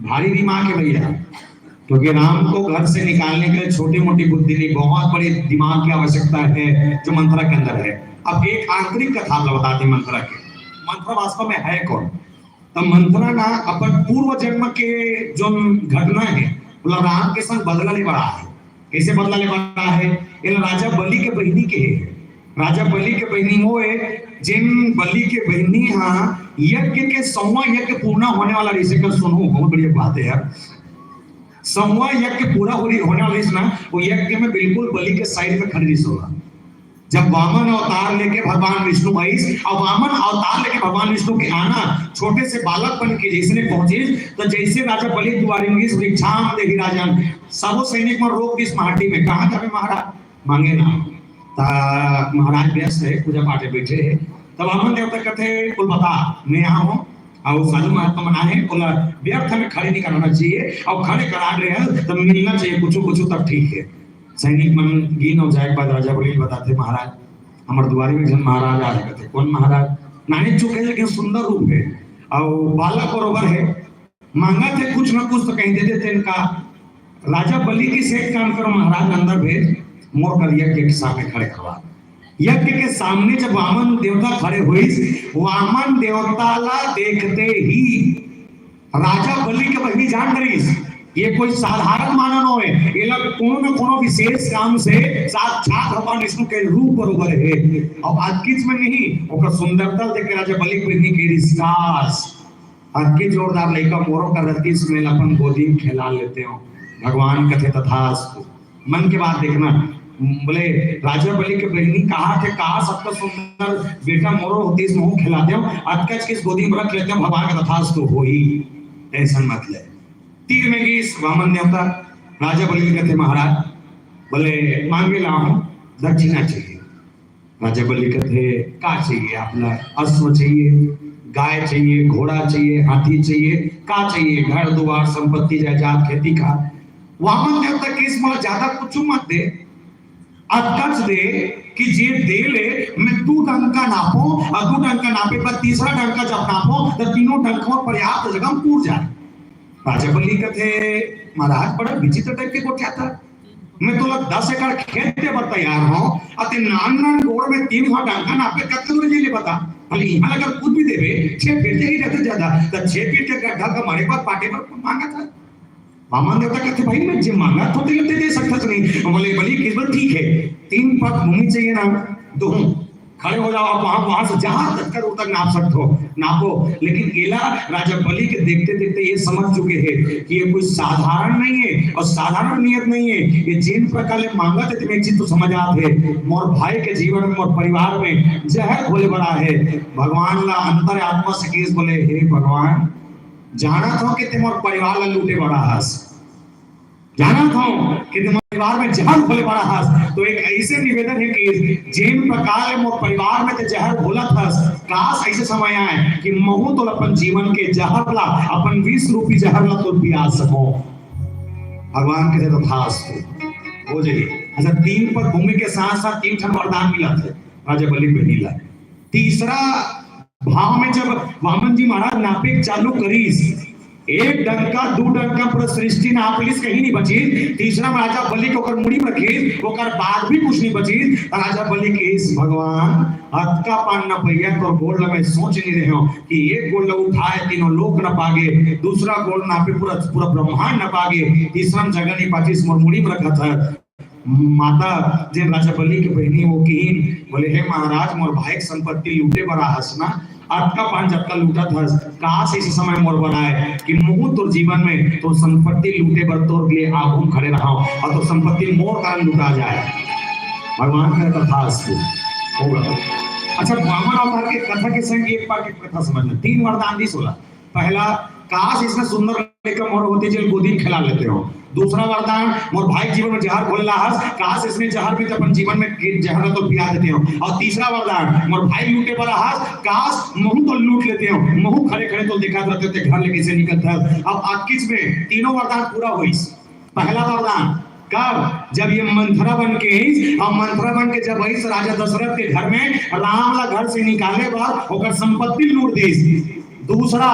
भारी दिमाग है भैया, क्योंकि राम को घर से निकालने के लिए छोटी मोटी बुद्धि नहीं, बहुत बड़े दिमाग की आवश्यकता है, जो मंथरा के अंदर है। अब एक आंतरिक कथा आप बताते हैं मंथरा के। मंथरा वास्तव में है कौन? तो मंथरा ना अपन पूर्व जन्म के जो घटना है, मतलब राम के संग बदला ले बड़ा है। कैसे बदला ले बड़ा है? ये राजा बलि के बहिनी के है। राजा बलि के बहिनी वो है, जिन बलि के बहिनी हा यज्ञ के सौवा यज्ञ पूर्ण होने वाला रहिस, कर सुनो, बहुत बढ़िया बात है यार। सौवा यज्ञ पूरा हो रही, होने वाला रहिस ना, वो यज्ञ में बिल्कुल बलि के साइड में खड़ी रहिस होगा। जब वामन अवतार लेके भगवान विष्णु आइस, और वामन अवतार लेके भगवान विष्णु के आना, छोटे से बालकपन के जैसे पहुंचिस, तो जैसे राजा बलि दुआरी में इस भिक्षाम देहि राजन, सबो सैनिक मन रोक दिस माटी में, कहाँ जाबे महाराज, मांगे ना। ता महाराज व्यस्त है, पूजा पाठ में बैठे हैं। तब वामन देवता कहते हैं, "बोल बता, मैं यहाँ हूँ, और साधु महात्मा मन आए हैं, बोला व्यर्थ में खड़े नहीं कराना चाहिए, और खड़े करा रहे हैं तो मिलना चाहिए कुछ कुछ, तब ठीक है।" सैनिक मन गिन और जाए के बाद राजा बलि बताते, "महाराज, हमारे दुआरी में एक जन महाराज आ रहे।" कहते, "कौन महाराज?" नानी चुके लेकिन सुंदर रूप है, और बालक बरोबर है, मांगा थे कुछ ना कुछ तो कहीं दे देते इनका। राजा बलि के सेठ काम करो, महाराज अंदर भेज, मोर कर यज्ञ के सामने खड़े करवा। यज्ञ के सामने जब वामन देवता खड़े हुई, वामन देवता ला देखते ही राजा बलि के बहिनी जान रही, ये कोई साधारण मानव होए, ये लोग कोनो न कोनो विशेष काम से साक्षात भगवान विष्णु के रूप बरोबर है। और आज किस में नहीं, ओकर सुंदरता देख के राजा बलि के बहिनी के रिस्कास अतके जोरदार लइका मोरो कर रहतीस, मैं अपन गोदी में खेला लेते हो। भगवान कथे तथास्तु। मन के बात देखना, बोले राजा बलि के बहिनी कहा थे, कहा सबका सुंदर बेटा मोरो होतीस, महू खिलाते हो, अतकच किस गोदी में रख लेते हो, भगवान का तथास्तु हो ही, टेंशन मत ले। तीर में गीस वामन देवता, राजा बलि कथे महाराज, बोले मांगे ला हूँ, दक्षिणा चाहिए। राजा बलि कथे, "का चाहिए आप ला? अश्व चाहिए, गाय चाहिए, घोड़ा चाहिए, हाथी चाहिए, का चाहिए? घर दुआर, संपत्ति, जायदाद, खेती का।" वामन देवता कहिस, "मोला ज्यादा कुछ मत दे, अतकच दे कि जे दे ले, मैं दू डंका नापो, और दू डंका नापे के बाद तीसरा डंका जब नापो, तो तीनों डंका में पर्याप्त जगह पूर जाए।" राजा बलि कथे, "महाराज, बड़ा विचित्र टाइप के गोठियाथा। मैं तोला दस एकड़ खेत दे बर तैयार हूँ, अते नान नान गोड़ में तीन घा डंका नापे कतका दूर ले बता। भले इहाँ अगर कुछ भी देबे, छह फीट के ही ज्यादा से ज्यादा, त छह फीट के गड्ढा का मरे पर पाटे पर मांगा था।" वामन देवता कहते, "भाई, मैं जे मांगा तो तेरे दे, दे सकता तो नहीं।" बोले, "बलि, किस बार ठीक है, तीन पग भूमि चाहिए ना, दो खड़े हो जाओ आप, वहां, वहां से जहां तक कर उतना नाप सकते हो, नापो।" लेकिन एला राजा बलि के देखते देखते ये समझ चुके हैं कि ये कोई साधारण नहीं है और साधारण नियत नहीं है। ये जिन प्रकार ले मांगत है, तुम्हें चित्त समझ आत है। मोर भाई के जीवन में, मोर परिवार में जहर घोले बड़ा है। भगवान ला अंतर आत्मा से केस बोले, "हे भगवान, जानत हो कि ते मोर परिवार ला लूटे बड़ा हस।" जानत हूँ कि तुम्हारे परिवार में जहर घोले बड़ा हस, तो एक ऐसे निवेदन है कि जिन प्रकार ले मोर परिवार में ते जहर घोलत हस, काश ऐसे समय आए कि महू तो अपन जीवन के जहर ला, अपन विष रूपी जहर ला तो पिया सको। भगवान कथे, "तथास्तु।" हो जाही। अच्छा, तीन पद भूमि के साथ साथ तीन ठन वरदान मिलत हे राजा बलि के बहिनी ला। तीसरा भाव में जब वामन जी महाराज नापे चालू करिस, एक डंका, दू डंका, पूरा सृष्टि नाप लिस, कहीं नहीं बचिस। तीसरा में राजा बलि के ओकर मुड़ी में रखिस, ओकर बाद भी कुछ नहीं बचिस। त राजा बलि कहिस, भगवान, अतका पान नपइया तोर गोड़ ल मैं सोच नहीं रहे हूँ कि एक गोड़ ल उठाए तीनों लोक नपा गे, दूसरा गोड़ नापे पूरा, पूरा ब्रह्मांड नपा गे, तीसरा जगह नहीं पाचिस, मोर मुड़ी में रखत हे। माता जेन राजा बलि के बहिनी, वो किहिन, बोले, हे महाराज, मोर भाई के संपत्ति लूटे बर आहस ना, अतका पान जतका लूटत हस, काश इस समय मोर बर आए कि महूँ तोर जीवन में तोर संपत्ति लूटे बर तोर लिए आगू में खड़े रहूं और तोर संपत्ति मोर कारण लूटा जाए। भगवान का कथा अस्तु होगा। अच्छा, वामन अवतार के कथा के संग एक बार के कथा समझना। तीन वरदान दिस ओला। पहला, काश इसने सुंदर लड़का मोर होते जेल गोदी में खिला लेते हो। दूसरा वरदान, मोर भाई जीवन में जहर घोले ला हस, काश इसने जहर में अपन जीवन में जहर तो पिया देते हो। और तीसरा वरदान, मोर भाई लूटे वाला हस, काश महूँ तो लूट लेते हो, महूँ खड़े खड़े तो देखा रहते थे घर लेके से निकलता है। अब अतकिच में तीनों वरदान पूरा होइस। पहला वरदान कब? जब ये मंथरा बन के आइस, और मंथरा बन के जब आइस राजा दशरथ के घर में, राम ला घर से निकाले बर ओकर संपत्ति लूट दिस। दूसरा,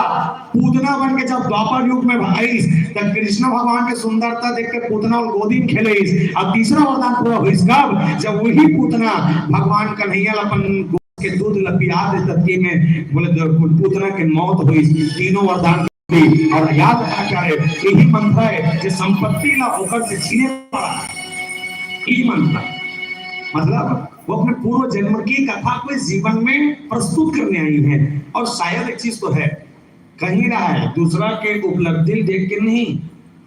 पूतना बन के जब द्वापर युग में आइस, तब कृष्ण भगवान के सुंदरता देख के पूतना और गोदी में खेलिस। अब तीसरा वरदान पूरा होइस कब? जब वही पूतना भगवान कन्हैया ला अपन गोद के दूध ला पिया दे, तब के में बोले तो पूतना के मौत होइस। तीनों वरदान और याद रखना चाहे, यही मंत्र है जो संपत्ति ला ओकर से छीने वाला है। यही मंत्र, मतलब, वो अपने पूर्व जन्म की कथा को इस जीवन में प्रस्तुत करने आई है। और शायद एक चीज तो है, कहीं रहा है, दूसरा के उपलब्धि देख के नहीं,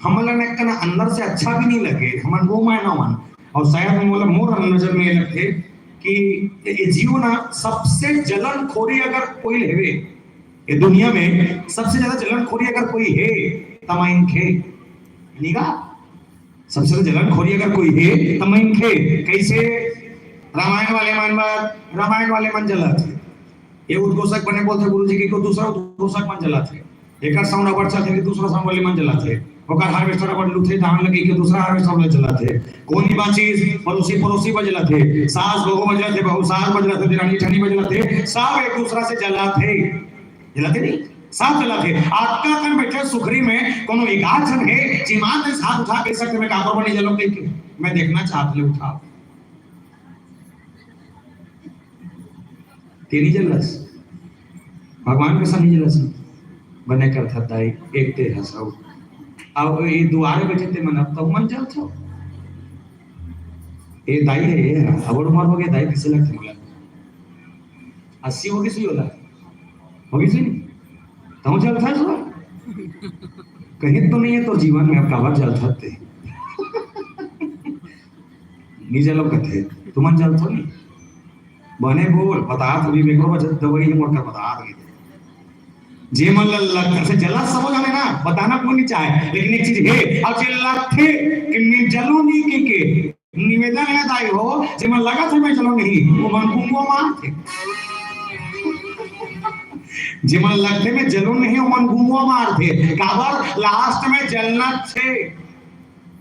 हमन ला ना अंदर से अच्छा भी नहीं लगे, हमन वो मायना मन। और शायद मोला, मोर नजर में ये लगथे कि ये जीव ना सबसे जलनखोरी अगर कोई लेवे, ये दुनिया में सबसे ज्यादा जलनखोरी अगर कोई है, त माइन खे। निगा, सबसे ज्यादा जलनखोरी अगर कोई है, त माइन खे। कैसे? रामायण वाले मन बर, रामायण वाले मन जलत हे। ये उद्घोषक बने बोलथे गुरुजी के, को दूसरा उद्घोषक मन जलत हे। एकर साउंड अबर चलथे कि दूसरा साउंड वाले मन जलत हे। ओकर हार्वेस्टर अबर लुथे धान लगे के दूसरा हार्वेस्टर वाले जलत हे। कोनी बाचिस, पड़ोसी पड़ोसी बजलत हे, सास बहू बजलत हे, बहू सास बजलत हे, देरानी जेठानी बजलत हे, सब एक दूसरा से जलत हे। जलत हे नहीं, सब जलत हे। आपका कन बैठे सुखरी में कोनो एक आध झन हे, चिमात से हाथ उठा के सकते में काबर बने जलो कह के मैं देखना चाहत ले उठाओ। तेरी जलस, भगवान के सामने जलस बने कर था दाई, एक ते हंसाओ। अब ये दुआरे बैठे ते मन, अब तो मन जलत हो। ये दाई है, ये है। अब उमर हो गया, दाई कैसे लगते बोला? अस्सी होगी सुई होला? होगी सुई? तहूँ जलत हस? कहीं तो नहीं है तो जीवन में अब काबर जलत हस ते? नहीं जलो कथे, तुमन जलत हो नहीं? बने बोल, बतात भी मेरे को बचत दवाई है मोर का बतात भी। जे मन ल-, लग-, से जला सब जाने ना, बताना कोई नहीं चाहे, लेकिन एक चीज है, अब जे लगथे कि मैं जलो नहीं के, के निवेदन है दाई हो, जे मन लगथे मैं जलो नहीं, वो मन गुंगो मारथे। जे मन लगथे मैं जलो नहीं, वो मन गुंगो मारथे। काबर? लास्ट में जलना छे।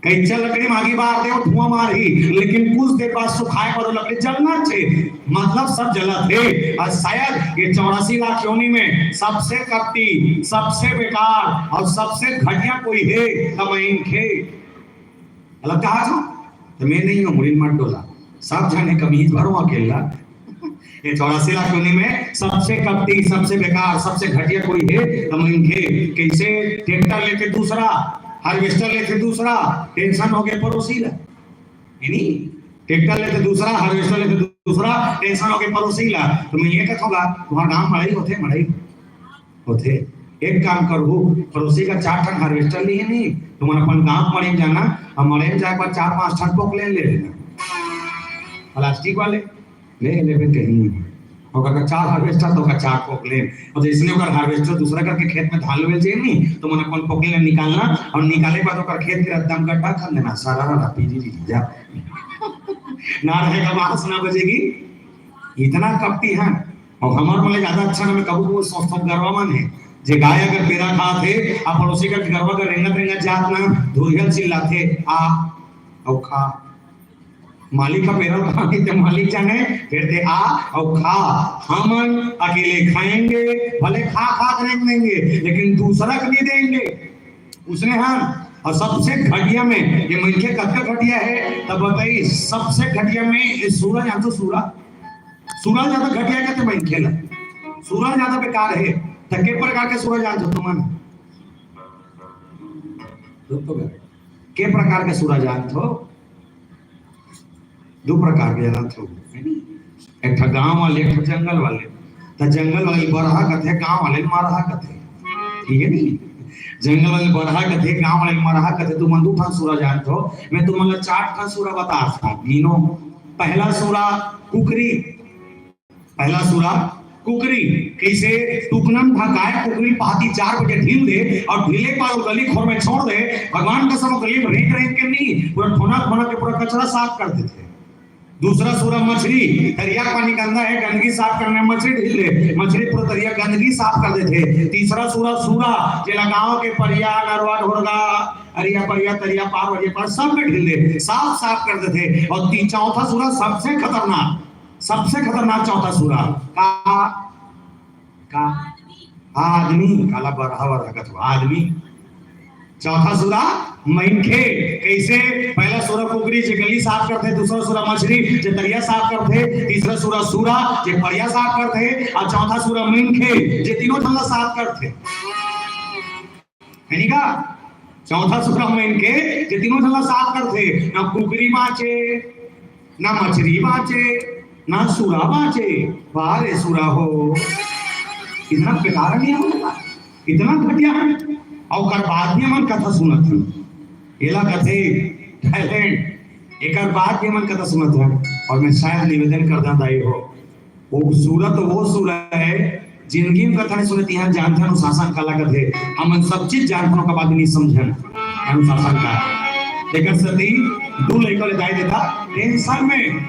कच्चा लकड़ी में आगी बार दे, वो धुआं मारही, लेकिन कुछ देर बाद सुखाए पर वो लकड़ी जलना छे। मतलब सब जलत हे। और शायद ये चौरासी लाख योनि में सबसे कपटी, सबसे बेकार और सबसे घटिया कोई हे, त मैं इनखे। मतलब कहा था, तो मैं नहीं हूँ, मुड़ी मत डोला। सब जन हे कमीज भरो अकेला। ये चौरासी लाख योनि में सबसे कपटी, सबसे बेकार, सबसे घटिया कोई हे, त मैं इनखे। कैसे? ट्रैक्टर लेके दूसरा, हार्वेस्टर लेके दूसरा, टेंशन हो गए पड़ोसी ला। यानी ट्रैक्टर लेके दूसरा, हार्वेस्टर लेके दूसरा, टेंशन हो गए पड़ोसी ला। तो मैं ये कहूँगा, तुम्हारा गांव मड़ई होथे, मड़ई होथे। एक काम करहू, पड़ोसी का चार ठन हार्वेस्टर लिए नहीं, तुमन अपन गांव मड़ई में जाना, और मड़ई में जाए पर चार पांच ठन पोकलेन ले लेना, प्लास्टिक वाले। ले लेबे कहीं। ओकर का चार हार्वेस्टर, तो ओकर चार पोकलेन। और जैसे ओकर हार्वेस्टर दूसरा करके खेत में धान लेवे जाए नहीं, तो मन अपन पोकलेन निकालना और निकाले बाद ओकर खेत के एकदम गड्ढा कर देना, सारा रारा पीजी जी जा। ना रहेगा बांस ना बजेगी। इतना कपटी है। और हमार बोले ज्यादा अच्छा ना, मैं कबू कबू सोचता हूँ, गरवा मन है, जे गाय अगर पेरा खात हे, आ पड़ोसी का गरवा का रेंगत रेंगत जात ना, धुरियल चिल्लाथे, आ, और खा। मालिक का पैरा उठा के, मालिक जाने, फिर ते आ और खा। हमन अकेले खाएंगे, भले खा खा के रेंग देंगे, लेकिन दूसरा को नहीं देंगे। उसने, हाँ। और सबसे घटिया में ये मनखे कतका घटिया है, तब बताई, सबसे घटिया में ये सूरा, जान तो सूरा, सूरा ज्यादा घटिया कहते मनखे ला। सूरा ज्यादा बेकार है। तो के प्रकार के सूरा जान तो तुमन? के प्रकार के सूरा जान तो? दो प्रकार के जानत हो, है नी? एक ठा गांव वाले, एक ठा जंगल वाले। त जंगल वाले बरहा कथे, गांव वाले मरहा कथे, ठीक है नी? जंगल वाले बरहा कथे, गांव वाले मरहा कथे। तुमन दू ठन सूरा जानत हो, मैं तुमन ला चार ठन सूरा बता सकता, गिनो। पहला सूरा कुकरी, पहला सूरा कुकरी। कैसे? टुकनन ढकाए कुकरी पाती चार बजे ढील दे और ढीले के बाद वो गली खोर में छोड़ दे। भगवान कसम, वो गली में रेंग रेंग के नहीं, पूरा ठोना ठोना के पूरा कचरा साफ कर देथे। दूसरा सूरा मछरी, तरिया पानी गंदा है, गंदगी साफ करने मछरी ढील दे, मछरी पूरा तरिया गंदगी साफ कर देथे। तीसरा सूरा सूरा, जेला गांव के परिया, नरवा, ढोरगा, अरिया परिया, तरिया पार, वरिया पार, सब में ढील दे, साफ साफ कर देथे। और ती-, चौथा सूरा सबसे खतरनाक, सबसे खतरनाक चौथा सूरा का, का? आदमी। काला बरहा बरहा कथो, आदमी। चौथा सूरा मनखे। कैसे? पहला सूरा कुकरी, जे गली साफ करथे, दूसरा सूरा मछरी, जे तरिया साफ करथे, तीसरा सूरा सूरा, जे परिया साफ करथे, और चौथा सूरा मनखे, जे तीनों झन ला साफ करथे। है नी का? चौथा सूरा मनखे, जे तीनों झन ला साफ करथे, ना कुकरी बांचे, ना मछरी बांचे, ना सूरा बांचे। वाह रे सूरा हो, इतना बेकार नहीं हो, इतना घटिया है। और ओकर बाद भी हमन कथा सुनत हन, एला कथे टैलेंट। एकर बाद भी हमन कथा सुनत हन। और मैं शायद निवेदन करता दाई हो, वो सूरा तो वो सूरा है, जिंदगी में कथा नहीं सुने, तिहां जानथन अनुशासन काला कथे। हमन सब चीज जानथन, ओकर बाद नहीं समझन अनुशासन का। एकर सेती दू लइका ले दाई ददा टेंशन में,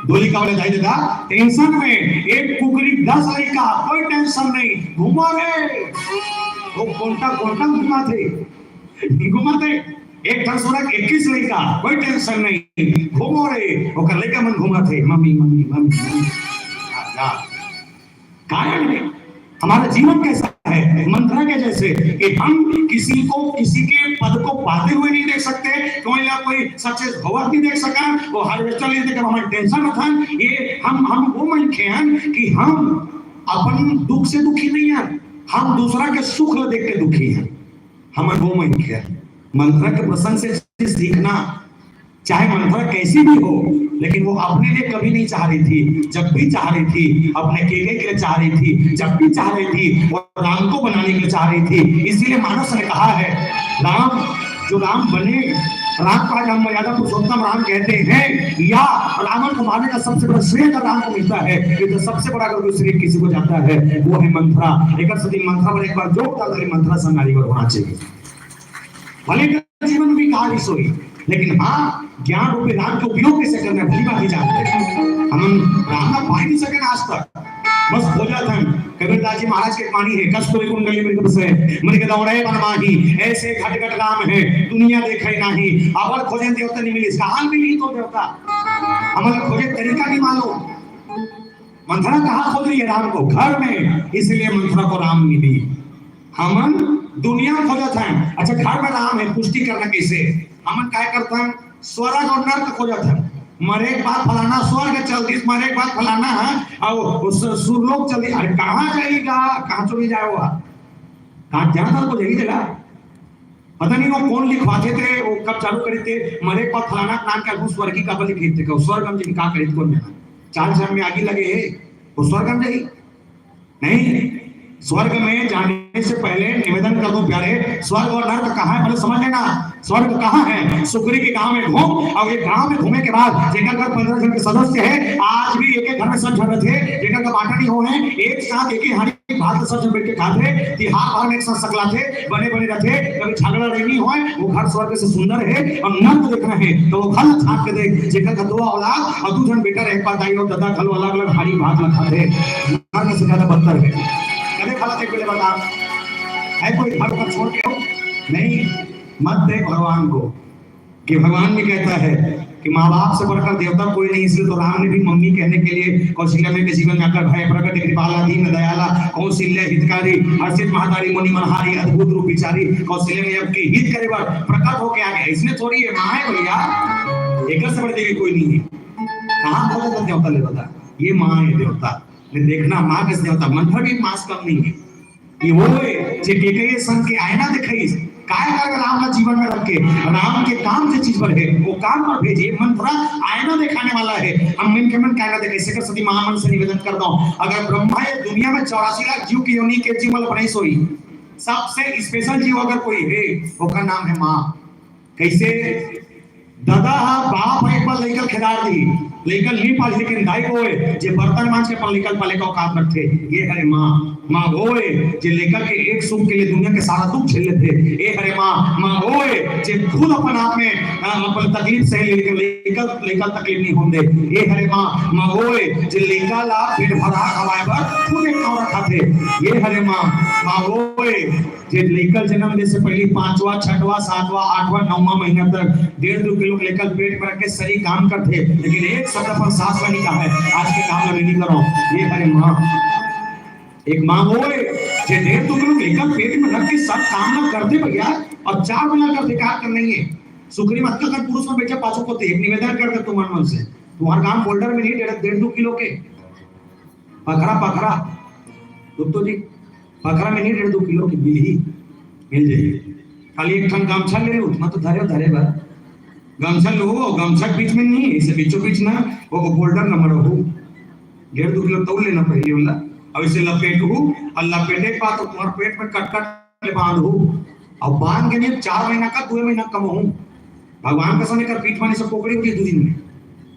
दू लइका ले दाई ददा टेंशन में, एक कुकरी दस लइका, कोई टेंशन नहीं, घूमा रे। वो कोंटा कोंटा घुमाथे, घुमाथे। एक ठन सूरा इक्कीस लइका, कोई टेंशन नहीं, घूमो रे। ओकर लइका मन घुमाथे, मम्मी, मम्मी, मम्मी, मम्मी। आ, जा। कारण है, हमारा जीवन कैसा है, मंथरा के जैसे, कि हम किसी को, किसी के पद को पाते हुए नहीं देख सकते, कोई ना कोई सक्सेस होवत नहीं देख सका, वो हार्वेस्टर नहीं देख, हम टेंशन में था। ये हम, हम वो मनखे हन कि हम अपन दुख से दुखी नहीं हन, हम दूसरा के सुख ला देख के दुखी हन। हमन वो मनखे हन। मंथरा के प्रसंग से चीज सीखना, चाहे मंथरा कैसी भी हो, लेकिन वो अपने लिए कभी नहीं चाह रही थी। जब भी चाह रही थी, अपने केके के लिए चाह रही थी, जब भी चाह रही थी, वो राम को बनाने के लिए चाह रही थी। इसीलिए मानस ने कहा है, राम, जो राम बने, राम को आज हम मर्यादा पुरुषोत्तम राम कहते हैं, या रावण को मारने का सबसे बड़ा श्रेय अगर राम को मिलता है, ये तो सबसे बड़ा अगर कोई श्रेय किसी को जाता है, वो है मंथरा। एक सदी मंथरा पर एक बार जोरदार ताली मंथरा संगारी पर होना चाहिए। भले का जीवन भी कहानी सोई, लेकिन हाँ, ज्ञान रूपी राम के उपयोग कैसे करना है, भली बात ही जानते हैं। हमन राम ना पाए नहीं सके आज तक, बस खोजत हन। कबीरदास जी महाराज के बानी है, कस्तूरी कुंडली मृग बसे, मृग दौड़े बन माही, ऐसे घट घट राम है, दुनिया देखे नाही। अबर खोजन देवता नहीं मिली, कहाँ मिली तो देवता? हमन खोजे तरीका नहीं मालूम। मंथरा कहाँ खोज रही है राम को? घर में, इसलिए मंथरा को राम मिली। हमन दुनिया खोजत हन। अच्छा, घर में राम है, पुष्टि करना कैसे? हमन काय करत हन? स्वर्ग और नर्क खोजत हन। मरे के बाद फलाना स्वर्ग चल दिस, मरे के बाद फलाना है, और वो स-, सुरलोक चल दिस। अरे, कहाँ जाएगा? कहाँ चली जाए वो? कहाँ जाना था, तो यही जगह। पता नहीं वो कौन लिखवाथे थे, वो कब चालू करे थे, मरे के बाद फलाना नाम के आगू स्वर्गी काबर लिखे थे, कहो स्वर्ग हम जी का करे थे, कौन जाना? चार चांद में आगी लगे है, वो स्वर्ग हम जाई? नहीं। स्वर्ग में जाने से पहले निवेदन कर दो प्यारे, स्वर्ग और नर्क कहाँ है, पहले समझ लेना। स्वर्ग कहाँ है? सुकरी के गांव में घूम, और ये गांव में घूमे के बाद जेकर घर पंद्रह जन के सदस्य है, आज भी एक एक घर में सब झन रथे, जेकर का बांटा नहीं हो है, एक साथ एक ही हांडी भात सब झन बैठ के खाथे, तिहार बार में एक साथ सकलाथे, बने बने रथे, कभी झगड़ा नहीं होए, वो घर स्वर्ग से सुंदर है। और नर्क देखना है तो वो घर झांक के देख, जेकर का दो औलाद और दू झन बेटा रहे, एक बार दाई और ददा घलो अलग-अलग हांडी भात में खाथे, नर्क से ज्यादा बदतर है। कभी खाला देख पहले बता, है कोई घर पर छोड़ के हो? नहीं, मत देख भगवान को, कि भगवान भी कहता है माँ बाप से बढ़कर देवता कोई नहीं, इसलिए तो राम ने भी मम्मी कहने के लिए कौशल्या मैया के जीवन में आकर भय प्रगट कृपाला दीन दयाला कौशल्या हितकारी हर्षित महतारी मुनि मनहारी अद्भुत रूप विचारी कौशल्या मैया के हित करे बर प्रकट होके आ गया। इसमें थोड़ी ये माँ है भैया, एक से बढ़ के कोई नहीं है। कहाँ खोजा था देवता ले बता, ये माँ है देवता। ने देखना माँ के देवता, मंत्र भी माँ से कम नहीं है। ये वो है जे केकैया संग के आईना दिखाइस। काय कारण राम ला जीवन में रख के राम के काम जे चीज पर है वो काम पर भेजे। मंत्र आईना दिखाने वाला है। हम मन के मन का आईना दिखाई। सेकर सती महामन से निवेदन कर दो, अगर ब्रह्मा ये दुनिया में चौरासी लाख जीव की योनि के जीव ला बनाइस होही, सबसे स्पेशल जीव अगर कोई है, ओकर नाम है माँ। कैसे? ददा हा बाप है, एक बार लइका खेदार दी, लइका नी पाली, लेकिन दाई वो है जे बर्तन मांज के अपन लइका पाले का औकात रखथे। ये हरे माँ। माँ वो है जे लइका के एक सुख के लिए दुनिया के सारा दुख झेल लेथे। ये हरे माँ। माँ वो है जे खुद अपन आप में, अ, अपन तकलीफ सहे, लेकिन लइका, लइका तकलीफ नहीं होने दे। ये हरे माँ। माँ वो है जे लइका ला पेट भरा खवाए बर खुद एक कौड़ा खाथे। ये हरे माँ। माँ वो है जे लइका जन्म दे से पहले पांचवा, छठवा, सातवा, आठवां, नौवां महीना तक डेढ़ दो किलो के लइका पेट में रख के सरी काम करथे, लेकिन एक शब्द अपन सास ला नहीं कहा है, आज के काम में नहीं करो। ये हरे माँ। एक माँ वो है जे डेढ़ दो किलो के लइका पेट में रख के सब काम ना करथे भैया, और चार महीना करथे, का कर नहीं है। सुकरी मत कर, पुरुष में बैठे पाछू को तो एक निवेदन करते तुम मन से, तुम्हारा काम बोल्डर में नहीं, डेढ़, डेढ़ दो किलो के पखरा, पखरा, गुप्तो जी, पखरा में नहीं, डेढ़ दो किलो के मिलही, मिल जाही। खाली एक ठन गमछा ले लू, मैं तो धरे, धरे बा। गमछा लो, गमछा के बीच में नहीं, इसे बीचों बीच ना, वो, वो बोल्डर नंबर हो। डेढ़ दो किलो तौल लेना पहले वाला। अब इसे लपेट हो, और लपेटे के बाद तो तुम्हारे पेट में कट कट ले बांध हो। और बांध के नहीं, चार महीना का, दो महीना कम हो। भगवान का समय कर पीठ माने सब कोकड़ी उठी दो दिन में।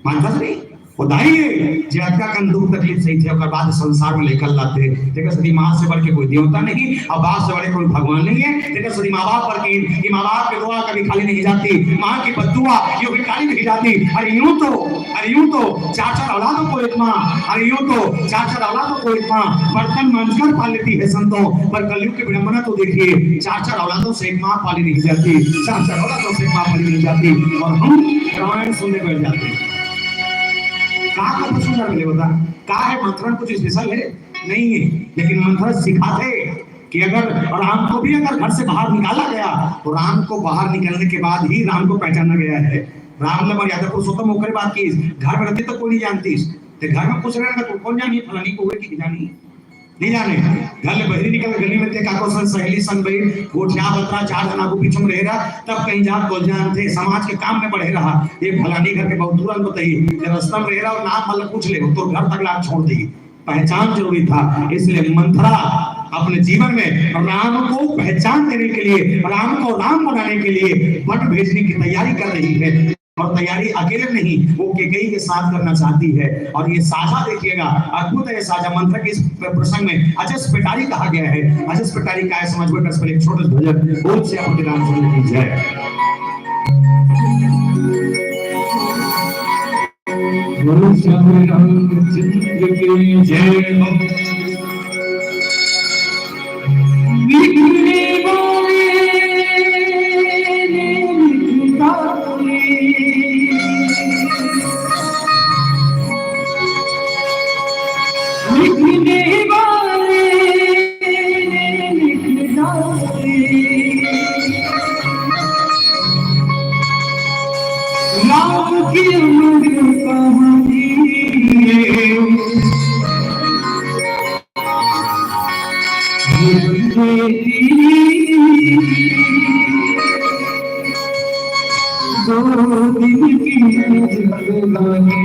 मानता तो नहीं? वो दाई है, जे अतका कन दुख तकलीफ सही थे, ओकर बाद संसार में लेकर लाते। तेकर सती माँ से बढ़ के कोई देवता नहीं, और बाप से बढ़ के कोई भगवान नहीं है। तेकर सती माँ बाप पर की, कि माँ बाप की दुआ कभी खाली नहीं जाती, माँ की बद्दुआ यूं भी खाली नहीं जाती। अरे यूं तो, अरे यूं तो चार चार औलादों को एक माँ, अरे यूं तो चार चार औलादों को एक माँ बर्तन मांजकर पाल लेती है संतों, पर कलयुग की विडंबना तो देखिए, चार चार औलादों से एक माँ पाली नहीं जाती, चार चार औलादों से एक माँ पाली नहीं जाती। और हम रामायण सुनने बैठ जाते हैं। का कथा सुंदर मिले बता, का है मंथरा कुछ स्पेशल है? नहीं है, लेकिन मंथरा सिखाथे कि अगर राम को भी अगर घर से बाहर निकाला गया तो राम को बाहर निकलने के बाद ही राम को पहचाना गया है। राम ला मर्यादा पुरुषोत्तम होकर बात की, घर में रहते तो कोई नहीं जानती, तो घर में कुछ रहना तो कौन जानिए फलानी को हुए कि जानिए, नहीं जाने। घर ले बहरी निकल गली में ते काको संग सहेली संग बई गोठिया बतरा चार जना को पीछे में रहे रहा, तब कहीं जा बोल जानते समाज के काम में बढ़े रहा। ये फलानी घर के बहुत तुरंत बताइए, जब रास्ता में रहे रहा और नाम मतलब पूछ ले तो घर तक लाग छोड़ दी। पहचान जरूरी था, इसलिए मंथरा अपने जीवन में राम को पहचान देने के लिए, राम को राम बनाने के लिए वन भेजने की तैयारी कर रही है। और तैयारी अकेले नहीं, वो केकई के साथ करना चाहती है। और ये साझा देखिएगा, अद्भुत है ये साझा। मंथरा के इस प्रसंग में अजस पेटारी कहा गया है। अजस पेटारी का है, समझ में बस एक छोटे भजन बोल से आपके राम सुन लीजिए। बोलो श्याम रामचंद्र की जय हो। विघ्न वाले ने विघ्न डाले। विघ्न वाले ने विघ्न डाले। राम की अमर कहानी है। दो दिन की जिंदगानी।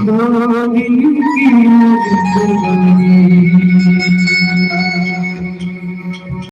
दो दिन की जिंदगानी।